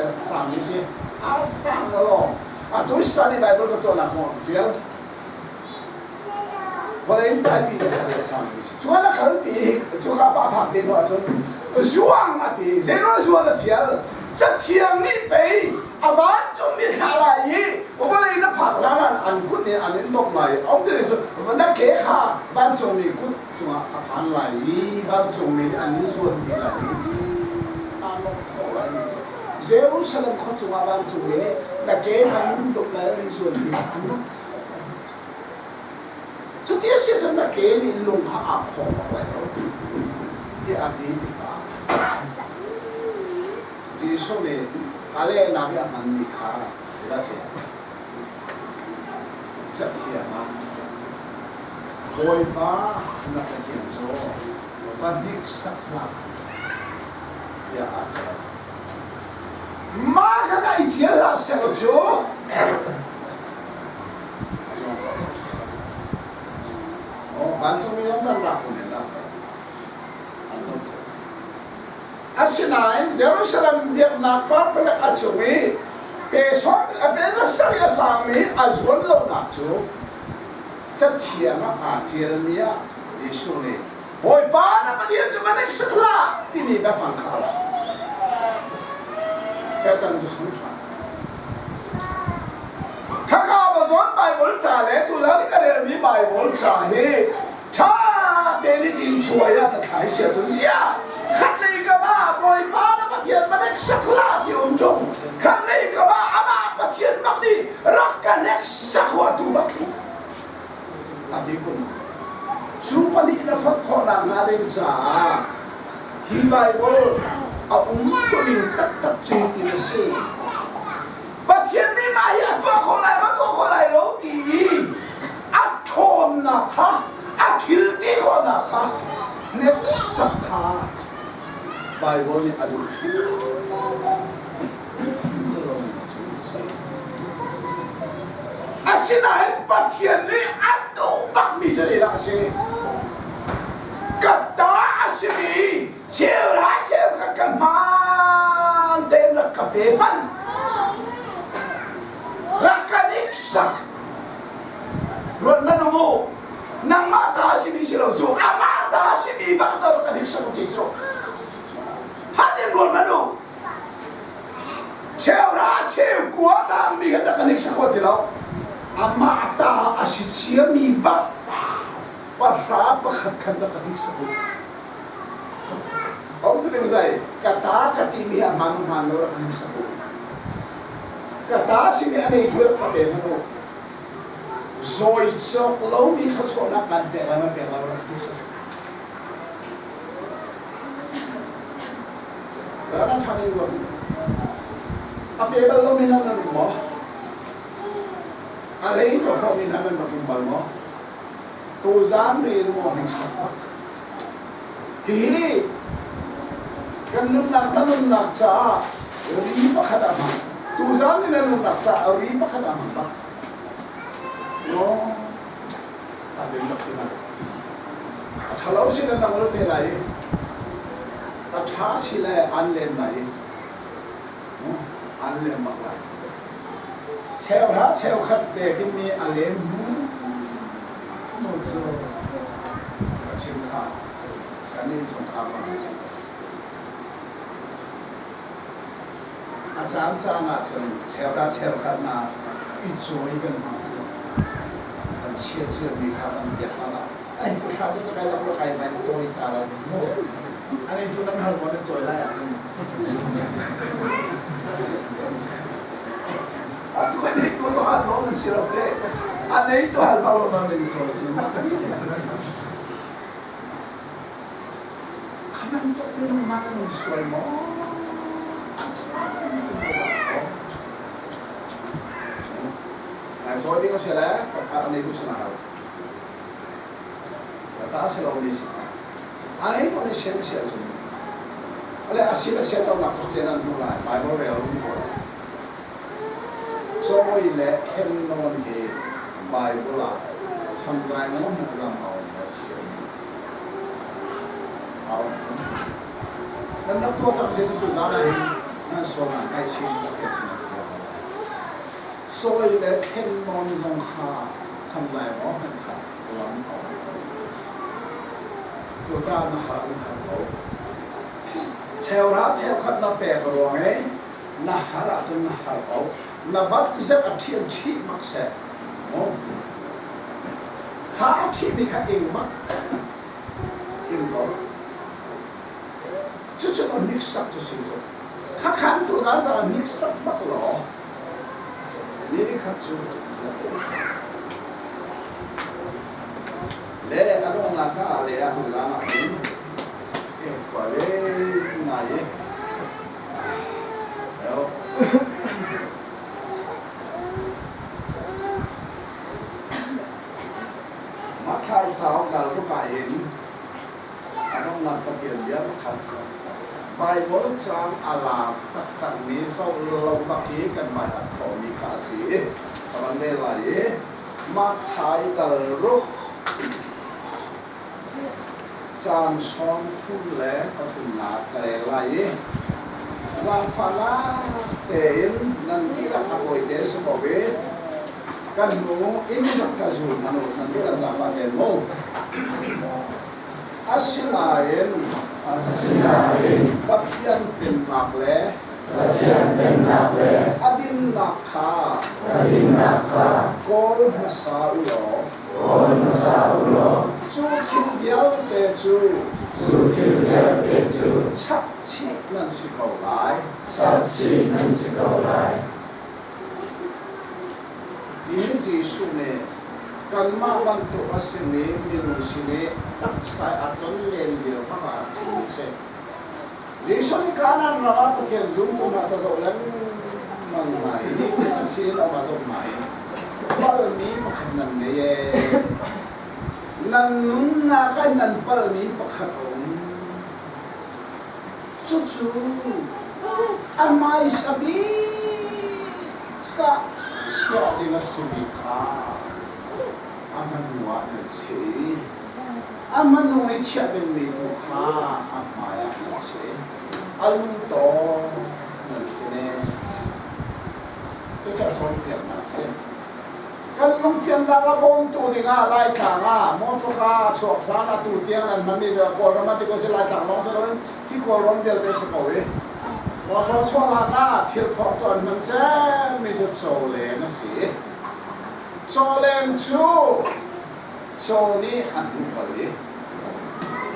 i si a sang lawng atu study Bible ka tuahnak zong a tial vawlei in taipi za sang a sang i si cuan a kalpi cu ka pa phak te hnu ahcun zuang a ti zeiruang zuan a fial Cathiang nih pei a vancungmi thlah lai i vawlei na phak hlan ah an kut nih an in domh lai i um ti cu na ke kha vancungmi kut cungah a phan lai i vancungmi nih an in zuanpi lai i aa lawmh khawh lai mi cu Jerusalem khua cungah vancungmi nih na ke an in domh lai an in zuanpi lai an lawmh khawh lai cuti a si cun na ke nih lung kha aa khawng bak lai lo tiah a ti tikah Jesuh nih a lehnak i a hmanmi kha zeidah a si? Cathiang ah Bawipa na Pathian cu va hniksak hlah tiah aa ṭial. Mah kha ka i ṭial hlah sehlaw cu vancungmi zong zan rak men dah an ton ko. Asinain Jerusalem biaknak parpalek a cung i pe zasarih a sangmi a zuan lonak cu Cathiang ah aa ṭialmi ah Jesuh nih Bawipa na Pathian cu va hneksak hlah timi biafang kha a lak. Satan cu sung ṭhan. Khaka va zawn Baibal ca le tuzan i ka relmi Baibal ca hi ṭha tein i tin chuai ah na thlai sia cun ziah khatlei kam ah Bawipa na Pathian va hneksak hlah ti um ṭung khatlei kam ah amah Pathian bak nih rak ka hneksak hua tu bak hi a ti kun cu pahnih na fonh khawh nakhnga ding caah hi Baibal a um tuning taktak cu ti a si Pathian nih mah hi a tuah khawh lai ma tuah khawh lai lo ti i a ṭhawnnak kha a thil ti khawhnak kha hneksak kha Baibal nih a duh hrim. Asinain Pathian nih a duh bakmi cu zeidah a si? Ka ta a simi cheuhra cheukhat ka hmaan tein rak ka pe hmanh. Rak ka nik sak. Ruat hmanh u mu. Nangmah ta a simi si lo cu amah ta a simi bak to rak ka nik sak u ti cu. Hatin ruat hmanh u. Cheuhra cheukua tangmi kha rak kan hniksak ti lo. Amah ta a si ciami bak pahra pakhat khan rak kan hniksak u. Om tu zai ka ta ka ti mi a hmaan hmaan lo rak kan hniksak u. Ka ta simi a nei tu rak ka pe hmanh u. Zawi cawk lomi thluachuahnak kan pek lai man pek lai rak hniksak u. Nan ṭhan in ruat. A pe bal lomi nan nan um maw? A lei to hrawhmi hna nan rak um bal maw? Tuzaan ri in maw hniksak bak. Hihi kan nunnak na nunnak caah ri pakhat ah hmang. Tuzaan ni na nunnak caah ri pakhat ah hmang bak. No. A bel bak ti hna. A ṭhalo sin an dang te lai i a ṭha si le an len lai i an lem bak lai. Cheuhra cheukhat pek in mi a lem hnu hnu cu ka chim kha kan innchungkhar bang a si. A caan caan ahcun cheuhra cheukhat hna i cawi kan hmang. Kan chiat ciami kha kan biak hna lai. Ai tu thla cu kai lak kai mai cawi ta lai mu. Ani tu nan hal ko nan cawi lai ahcun. Atu nei tu to hal lo nan si lo te. A nei to hal bak lo nan nei cawi cu nan kan Khaman tuk minung hna nan um sual maw? Nai cawi ding a si le ka a nei tu si na hau. Ka ta si lo mi si. A nei tu nih sian si ahcun ale a si le sian lo nak cuk tian an hmu lai Bible rel um ko. Cawi le thlen nawn hi Bible ah samzai maw hmuh ram a um lo. A um. Nan rak tuah cang si cu tuzaan ah hin nan sual ah ngaihchih tak te sin Sawi le thlen nawn zong kha samzai maw hmanh kha lam a um ko. Cucaah na har in har ko. Cheuhra cheukhat na pek ruang i na har ahcun na har ko. Na bat zet a ṭhian chih bak seh. Kha a ṭhihmi kha ing bak ing ko. Cucu a hniksak cu si cu. Kha khan tu na caah hniksak bak law mi nikhat cu na tuah. Le a donghnak ah le a hnulam ah hin khua le ngai i Matthai cauk dal ruk ah hin a donghnak Pathian bia pakhat Baibal caang a laar taktakmi zoh lo bak hi kan hmaihat khawhmi kha a si. Ka van rel lai i Matthai dal ruk Caang 33 ka rel lai i zaangfahnak tein nan dihlak a tawite si ko i kan hnu in rak ka zul hmanh u, nan dihlak zaangfah tein mu. Asinain Pathian pennak le a dinnak kha kawl hmasa u law Cu thil vialte cu chapchih nan si ko lai. Hi Jesuh nih kanmah bantuk a simi minung sin i taksa a tlonlen lio bak ah a chimmi a si. Jesuh nih Kanaan ram ah Pathian zumtu hna ca zoh lengmang hna i nitin an sin in a va zoh hna i palmi pakhat nan ngei ee. Nan nunnak ah nan palmi pakhat a um. Cucu a hmaisa bik ah Chiah ding a simi kha a hmanu ah nan chiah i a hmanung i chiah dingmi tu kha a hmaiah nan chiah i a lu tawng nan thlen ee. Cucu a cawnpiaknak a si. Kan lungpiannak a bawmtu dingah Laitlang ah mawṭawka a chuak hlan atu tiang nan hmanmi cu Kawlram ah ti ko si Laitlang lawng si loin hi Kawlram vialte si ko i mawṭaw chuah hlan ah thil phortu an hman cemmi cu cawleng a si. Cawleng cu caw nih an duh bal i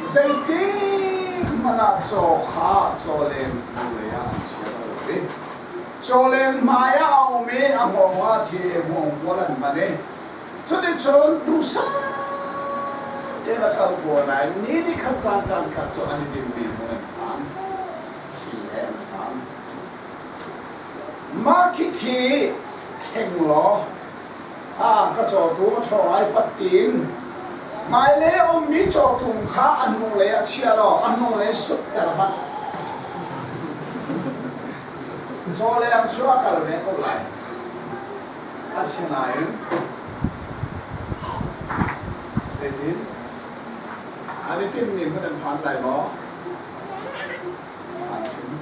zeitik hmanh ah caw kha cawleng hnulei ah an chia bal lo i Cawleng hmai ah a um i a hngawng ah thi hngawng kual an hman i cuticun duhsah tein a kal ko nain ni ni khat caan caan khat cu an i dinmi hmun an phan. Thi he an phan. Mah khikhi thleng law a ka cawtu a ṭhawng ai pat tiin hmailei a ummi cawtum kha a hnunglei ah chia law a hnunglei sutter hmanh. Cawleng cu a kal ve ko lai. Asinain zeitin an i timhmi hmun an phan lai maw? Phan hrim.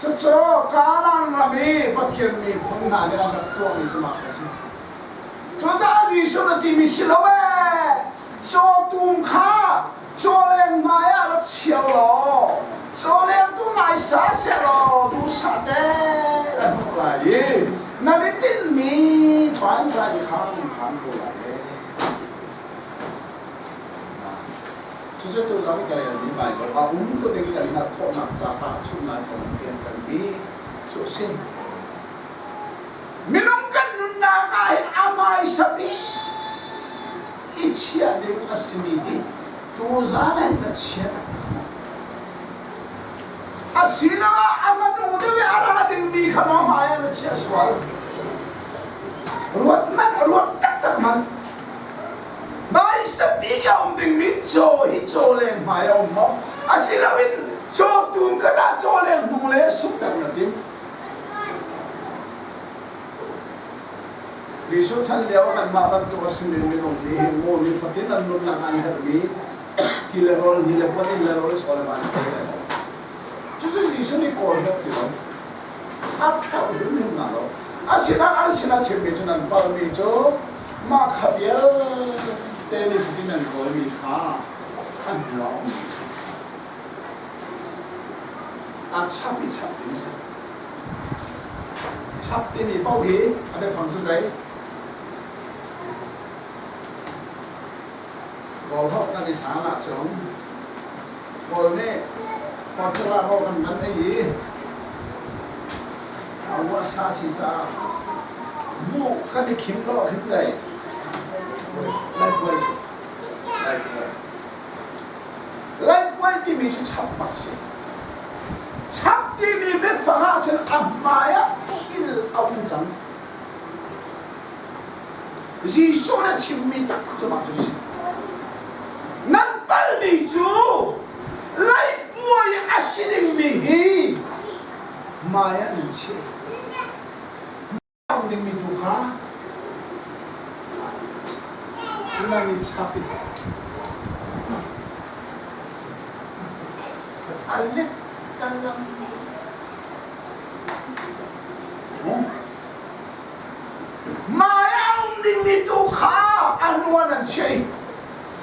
Cucu Kanaan ram i Pathian miphun hna nih an rak tuahmi cu mak a si. Cucaah Jesuh na timi si lo ee, cawtum kha cawleng hmai ah rak chia law cawleng tu maisa seh law duhsah te na hmuh lai i na i tinhmi thwan thlan kha nan phan ko lai ee. Cucu tu zong ka relmi Baibal a um tu ding kan hngalh khawhnak caah chungah kan fiantermi cu a si. Minung kan nunnak ah hin a hmaisa bik i chiah ding a simi hi tuzaan ah hin na chia taktak maw? Asiloah a manung deuh i a ra dingmi kha maw hmai ah na chiah sual? Ruat hmanh, ruat taktak hmanh. Hmaisa bik a um dingmi caw hi caw leng hmai a um maw? Asiloin caw tum kha dah caw leng hnung le sukter na timh? Jesuh chan lio ah kanmah bantuk a simi minung nih hin maw nifatin an nunnak an herhmi ti le rawl, ni le puan, inn le lo le chaw le va an pe lai lo. Cucu Jesuh nih kawl herh ti lo. A thlauh hrimhrim hna lo. Asinain an sinah chimmi cu nan palmi cu mah kha vialte nifatin an kawlmi kha an hnu ah a ummi a si. A chap i chap ding a si. Chap timi paoh hi a biafang cu zei? Kawlholh kan i hlan ahcun Kawl nih Portugal rawl kan man ei i a uasa si caah mu kan i khim lo khin zei? Laipuai si. Laipuai. Laipuai timi cu chap bak si. Chap timi biafang ahcun a hmai ah thil a um cang. Jesuh na chimmi taktak cu mah cu si. Nan palmi cu laipuai a si dingmi hi hmai ah nan chiah. Um dingmi tu kha nan i chap i a let talang. Mai a um dingmi tu kha a hnuan an chiah i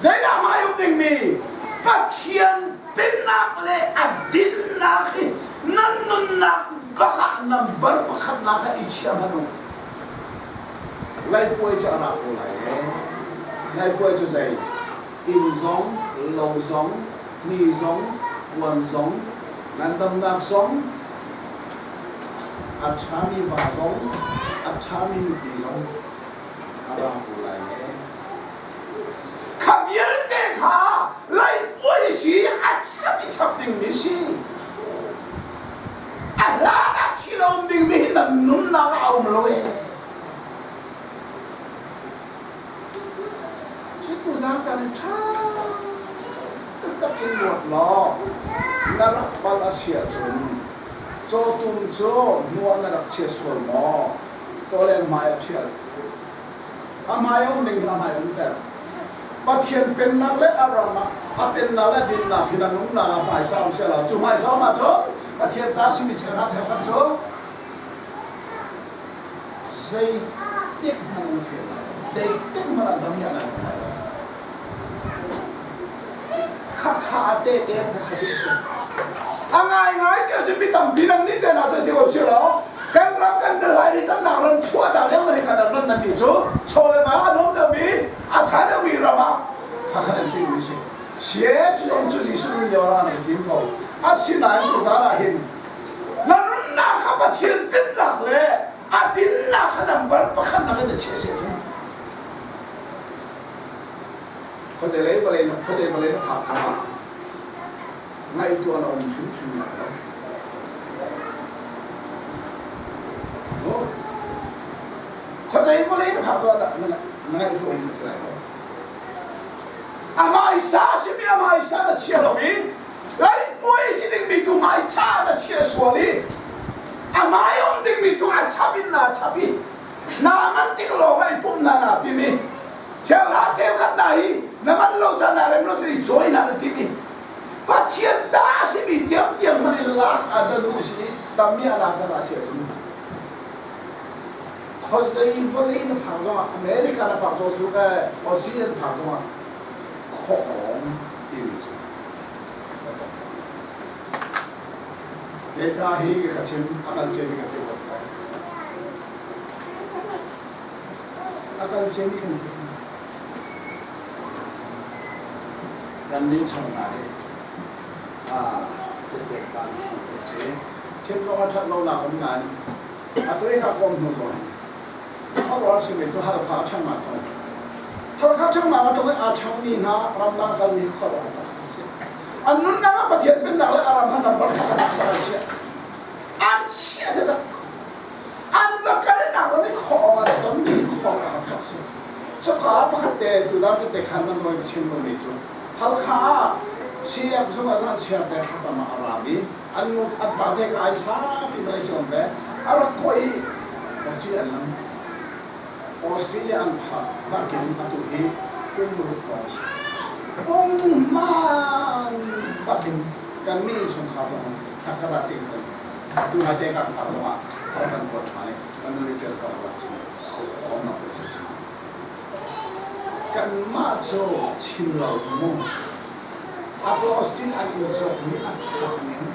zeidah mai um dingmi Pathian pennak le a dinnak hi nan nunnak bak ah number pakhatnak ah i chia hmanh u. Laipuai cu a ra ko lai ee. Laipuai cu zei? Inn zong, lo zong, ni zong, puan zong, ngandamnak zong, a ṭhami va zong, a ṭhami nupi zong a ra ko lai ee. Kha vialte kha laipuai si a chap i chap dingmi si. A hlan ah thi lo um dingmi hi nan nunnak ah a um lo ee. Cu tuzaan caan in ṭha taktak in ruat law na rak palh a si ahcun. Cawtum cu hnuah na rak chia sual maw? Cawleng hmai a ṭhial. A hmai a um ding kha a hmai umter. Pathian pennak le a ram ah a pennak le dinnak hi na nunnak ah hmaisa um seh law cu hmaisa um ahcun Pathian ta simi cheukhat cheukhat cu zeitik hmanh na feel lai lo. Zeitik hmanh ah dam lai lai lo. Khakha a tehte hmasa bik si. A ngaingai ti ahcun mi tampi nan nih te hna cu ti ko si lo. Kan ram kan lai ri tamnak ram chuah ta leng mari kan ram nan ti cu chaw le va a nuam deuhmi a tha deuhmi ram ah khakhan an timmi si. Sie cu zong cu Jesuh nih lio ah an tim ko. Asinain tutan ah hin na nunnak kha Pathian pennak le a dinnak kha number pakhat nak in na chiah si ahcun khuate lei vawlei na khuate vawlei na phak kha ngaihtuah na um hrimhrim lai lo. Khuate vawlei na phak tuah na ngaihtuah um si lai lo. A hmaisa simi a hmaisa na chia lo i Laihpuai si dingmi tu hmaicha na chia sual i a hmai um dingmi tu a chap in naa chap i naa man tik lawng ah i pumh na naa tim i cheuhra cheukhat hna hi na man lo caan naa rem lo cun i cawi na na tim i Pathian ta a simi tiangtiang hmanh in lak a danu si i tammi a lak caan ah si ahcun khuazei vawlei na phak zongah America na phak zong cu Australia na phak zongah khuahawng timi cu He ca hi ka chim a kal ciami ka theih ko. A kal ciami kan theih. Kan nih chung hna hi tehte kan si. Chim zong a ṭhat lo nak um nain atu i ka kom hnu zong khuaruahhar simi cu Halkha a ṭhang ma tong. Halkha ṭhang ma tong i aa ṭhangmi hna ramdang kalmi khuaruahhar tak an si. An nunnak ah Pathian pennak le a ram han ram kha an chiah. An chiah taktak. An va kalnak ram i khawh an tonmi khawh a rak si. Cuka pakhat te tutan tete khan nan rawi chim lomi cu Halkha ah CF zung ah zan chiar te thlacam ah a ra mi an nu an pa je ka ai sa ti Malaysia um ve a rak kawh i Australia an lam Australia an phak bakin atu hi kum ruk hrawng a si. Pungman bakin kan mi innchungkhar zong thlakhat ah te kan tu na te kan phak zong ah har kan kuat ṭhan i kan nun i ṭial kho lo si awmnak si. Kanmah cu chim lo mu. Atu Austin an inn cawkmi a ṭhak ning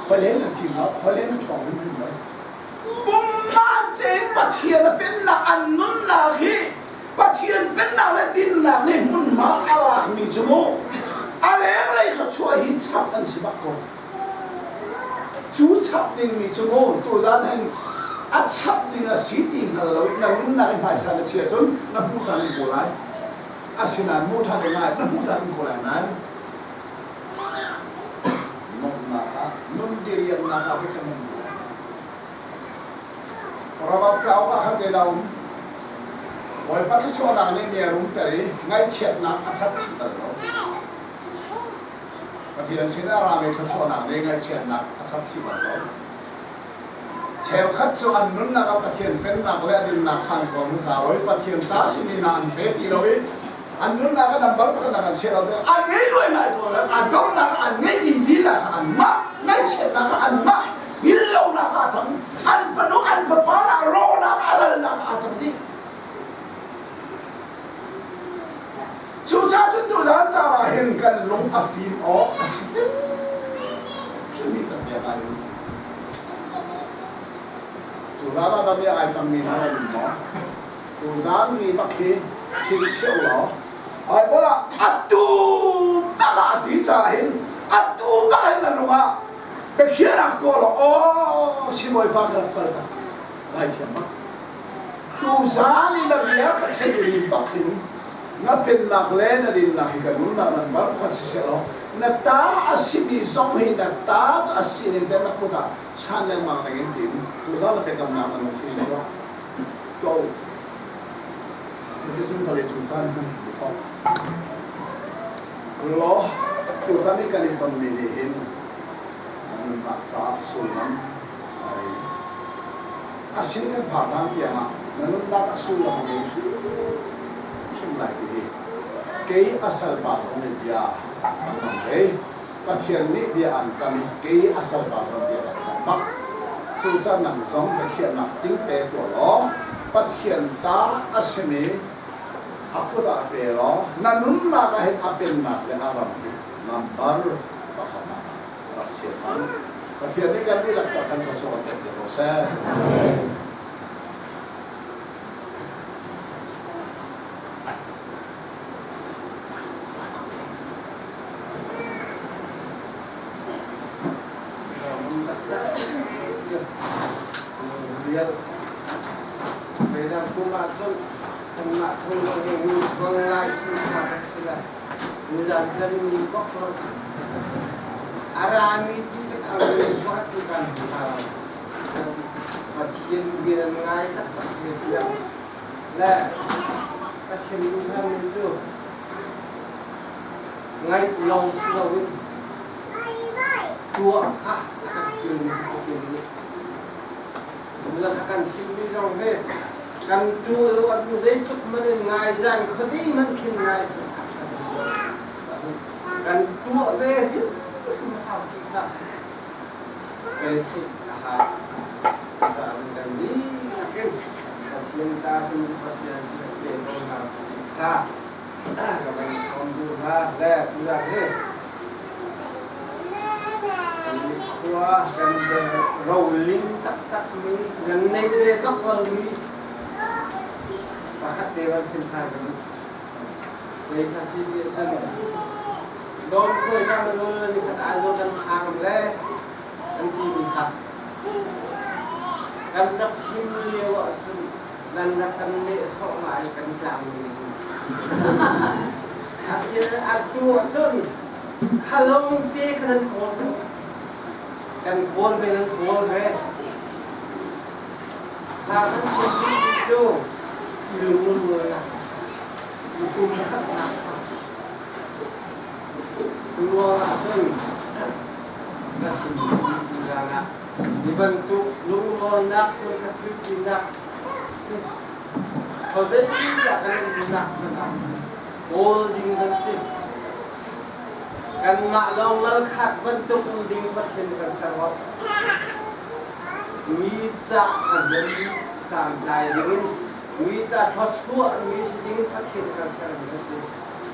khualen an fim lo, khualen an ṭhawng hrimhrim lo. Pumman tein Pathian a pennak an nunnak hi Pathian pennak le dinnak nih hmunhma a lakmi cu mu a lenglei thluachuah hi chap an si bak ko. Cu chap dingmi cu mu tuzan hin a chap ding a si ti hngal lo i na nunnak i hmaisa na chia cun na hmu ṭhan in ko lai. Asinain mu ṭhan in ngai na hmu ṭhan in ko lai nain Nuamhnak ah nun diriamnak ah biakam an tuah. Rabab cauk ah khan zeidah um? Bawipa thluachuahnak nih mi a rumter i ngaihchiatnak a chat chih bal lo. Pathian sinah a rami thluachuahnak nih ngaihchiatnak a chap chih bal lo. Cheukhat cu an nunnak ah Pathian pennak le a dinnak kha an kawl hmasa lo i Pathian ta sinin ah an pe ti lo i an nunnak ah number pakhat ah an chiah lo an ngei luai lai ko an donghnak ah an ngeihmi lila kha anmah ngaihchiatnak ah anmah hil-lonak ah a cang an fanu an fapa lah rawhnak a ralnak ah a cang dih cucaah cun tuzaan caan ah hin kan lung a fim awk a si hrimmi capiak ai cu hlan ah dam i ai cangmi hna nan um maw Tuzaan mi bak hi thil cheu law Bible ah atu bak ah ti caah hin atu bak hin na lung ah biakhiahnak tuah law aw sibawipa ka rak kal tak ngaithiam bak tuzaan i na bia ka theih ri bak hin na pennak le na dinnak hi ka nunnak nan bar pakhat siseh law na ta a simi zong hi na ta cu a sining te na kut ah chan lengmang ding in tin tuzaan na biakamnak na lungthin in tuah ko. Cuticun vawleicung caan hman an thawk. Law, tutan i kan i tonmi nih hin Na nunnak caah sullam ai a sin kan phak hlan tiangah na nunnak a sullam a ngei hrimhrim lai ti hi kei a salpa zong nih bia kan hmang ve. Pathian nih bia an kam i kei a salpa zong bia kan kam bak. Cucaah nang zong biakhiahnak tling te tuah law Pathian ta a simi a kut ah pe law na nunnak ah hin a pennak le a ram hi nambar pakhat ah rak chia cang. Pathian nih kan dihlak ca kan thluachuah kan pek te ko seh. Pathian bia ngai taktak ve tiang le Pathian duhnak cu ngaih lawng si loin tuah kha a kan fialmi si Pathian nih. Mula kha kan chimmi zong hi kan tuah lo ahcun zeitluk hmanh in ngai zan khuadi hmanh khin ngai kan tuah ve hrimhrim hau ti kha kan theih a hau. Caah kan dihlak in Pathian ta sin Pathian sin pe ko hna kha ka van sawm duh hna le tuah hi kan khua kan roling taktak mi nan nei ve bak lomi pakhat te van sim than ka duh. Zei kha si ti ahcun dawm khuai ka manul ni khat ai zo kan khang le kan ti mi kha kan rak chim lio ahcun nan rak kan nehsawh ngai kan tlang mi atu ahcun khalong te kha nan kawl cu kan kawl ve nan kawl ve kha kan chim cu lungrualnak pumkhatnak ruang ahcun na sin zan ah hi bantuk lungrualnak hmunkhat ṭinak Khuazeidah kan umnak hmanh ah kawl ding kan si. Kanmah lawng ngalkhak bantuk um ding Pathian kan ser lo. Mi ca a rian santlai dingin mi ca thluachuah mi si dingin Pathian kan sermi a si.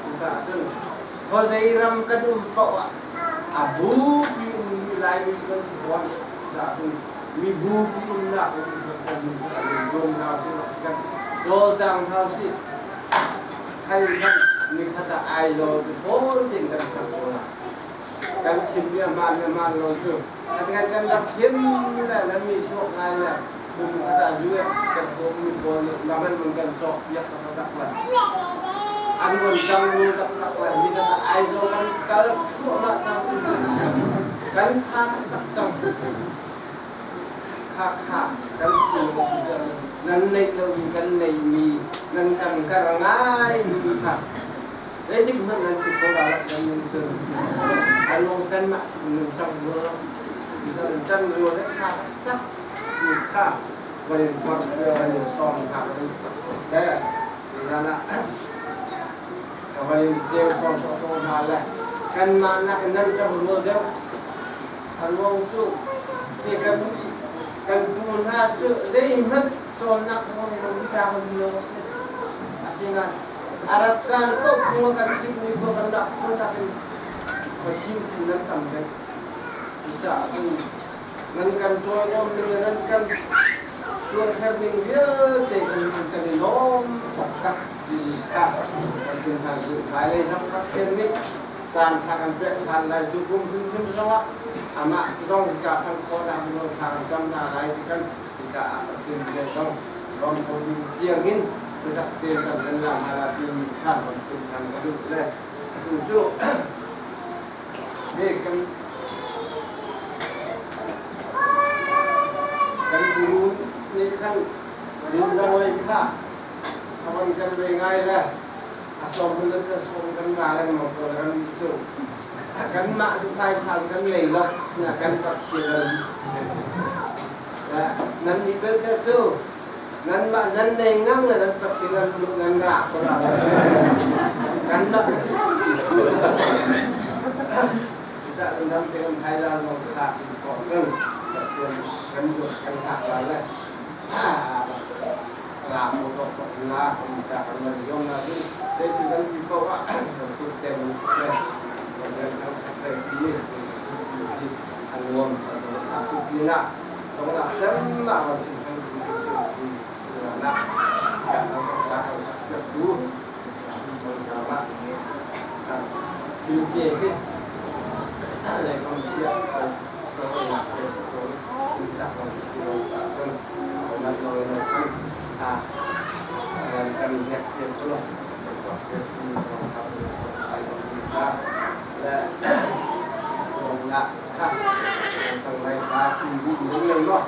Cucaah cun khuazei ram kan um paoh ah a bupi ummi Laimi cu kan si fawn. Cucaah cun mibu pi umnak in kan dawm hna usih kan cawlcang hna usih khai kan nikhat ah Aizawl cu thawl tein kan phak ko la kan chim mi a hmaan le hmaan lo cu kan kan rak chim le nan mi chuak ngai le kum khat ah US kan kawm mi pawl nih naman mun kan cawk piak taktak la an von cang lu taktak la nikhat ah Aizawl kan kal thluahmah cang kan phak tak cang Hakha kan si nan neih lomi kan neihmi nan kan kar ngaimi kha zeitik hmanh nan ti kho la lo nan nun cun alung kanmah nun cang rua cang rua le tha tak mi kha van in forh van in sawm hna le zan ah ka van in teu sawm sawm hna le kanmah nak in nan cang rua deuh A ruang cu hi kan kan pu hna cu zeihmanh cawnnak nawl lo mi tlang um lo a si. Asinain a rat caan paoh phung a kan chimhmi khua kan lak khawhnak in khua chimchin nan tam deuh. Cucaah cun nan kan cawiawm ning le nan kan tuarher ning vialte kan kan i lawm taktak timi kha kan chim hna duh. Hmailei zong Pathian nih caan ṭha kan pek ṭhan lai cu kum hrimhrim zongah amah zong ka kan khawhnak nawl ṭha kan cam hna lai ti kan hika ah Pathian bia zong rom ko ding tiangin biatak te kan kan la hna la timi kha kan chim ṭhan ka duh le atu cu he kan kan guru nih khan rinzang lei kha a van kan ve ngai le a sawm le ka sawm kan ra lengmang ko ram cu. Kanmah cu phaisa kan ngei lo, kan Pathian. Nan nih belte cu nanmah nan nei ngang le nan Pathian nan duh nan ngah ko la. Kan rak Cucaah nan te kan phaisa zong kha kawh cun Pathian kan duh kan hngak la le la mo tok tok na kan ta kan man yong na cu sei cu kan ti ko ah kan tut te mun se kan kan khat te ti an nuam kan tu pi na tong na cem ma kan chin kan tu ti na kan kan kan kan tu thil te hi lei kam sia ko na te ko ta ko ta kan na so na kan a kan nek te ko ko te ko ka so ai ko ta le na kha tang lai ta chin bu bu lei lo.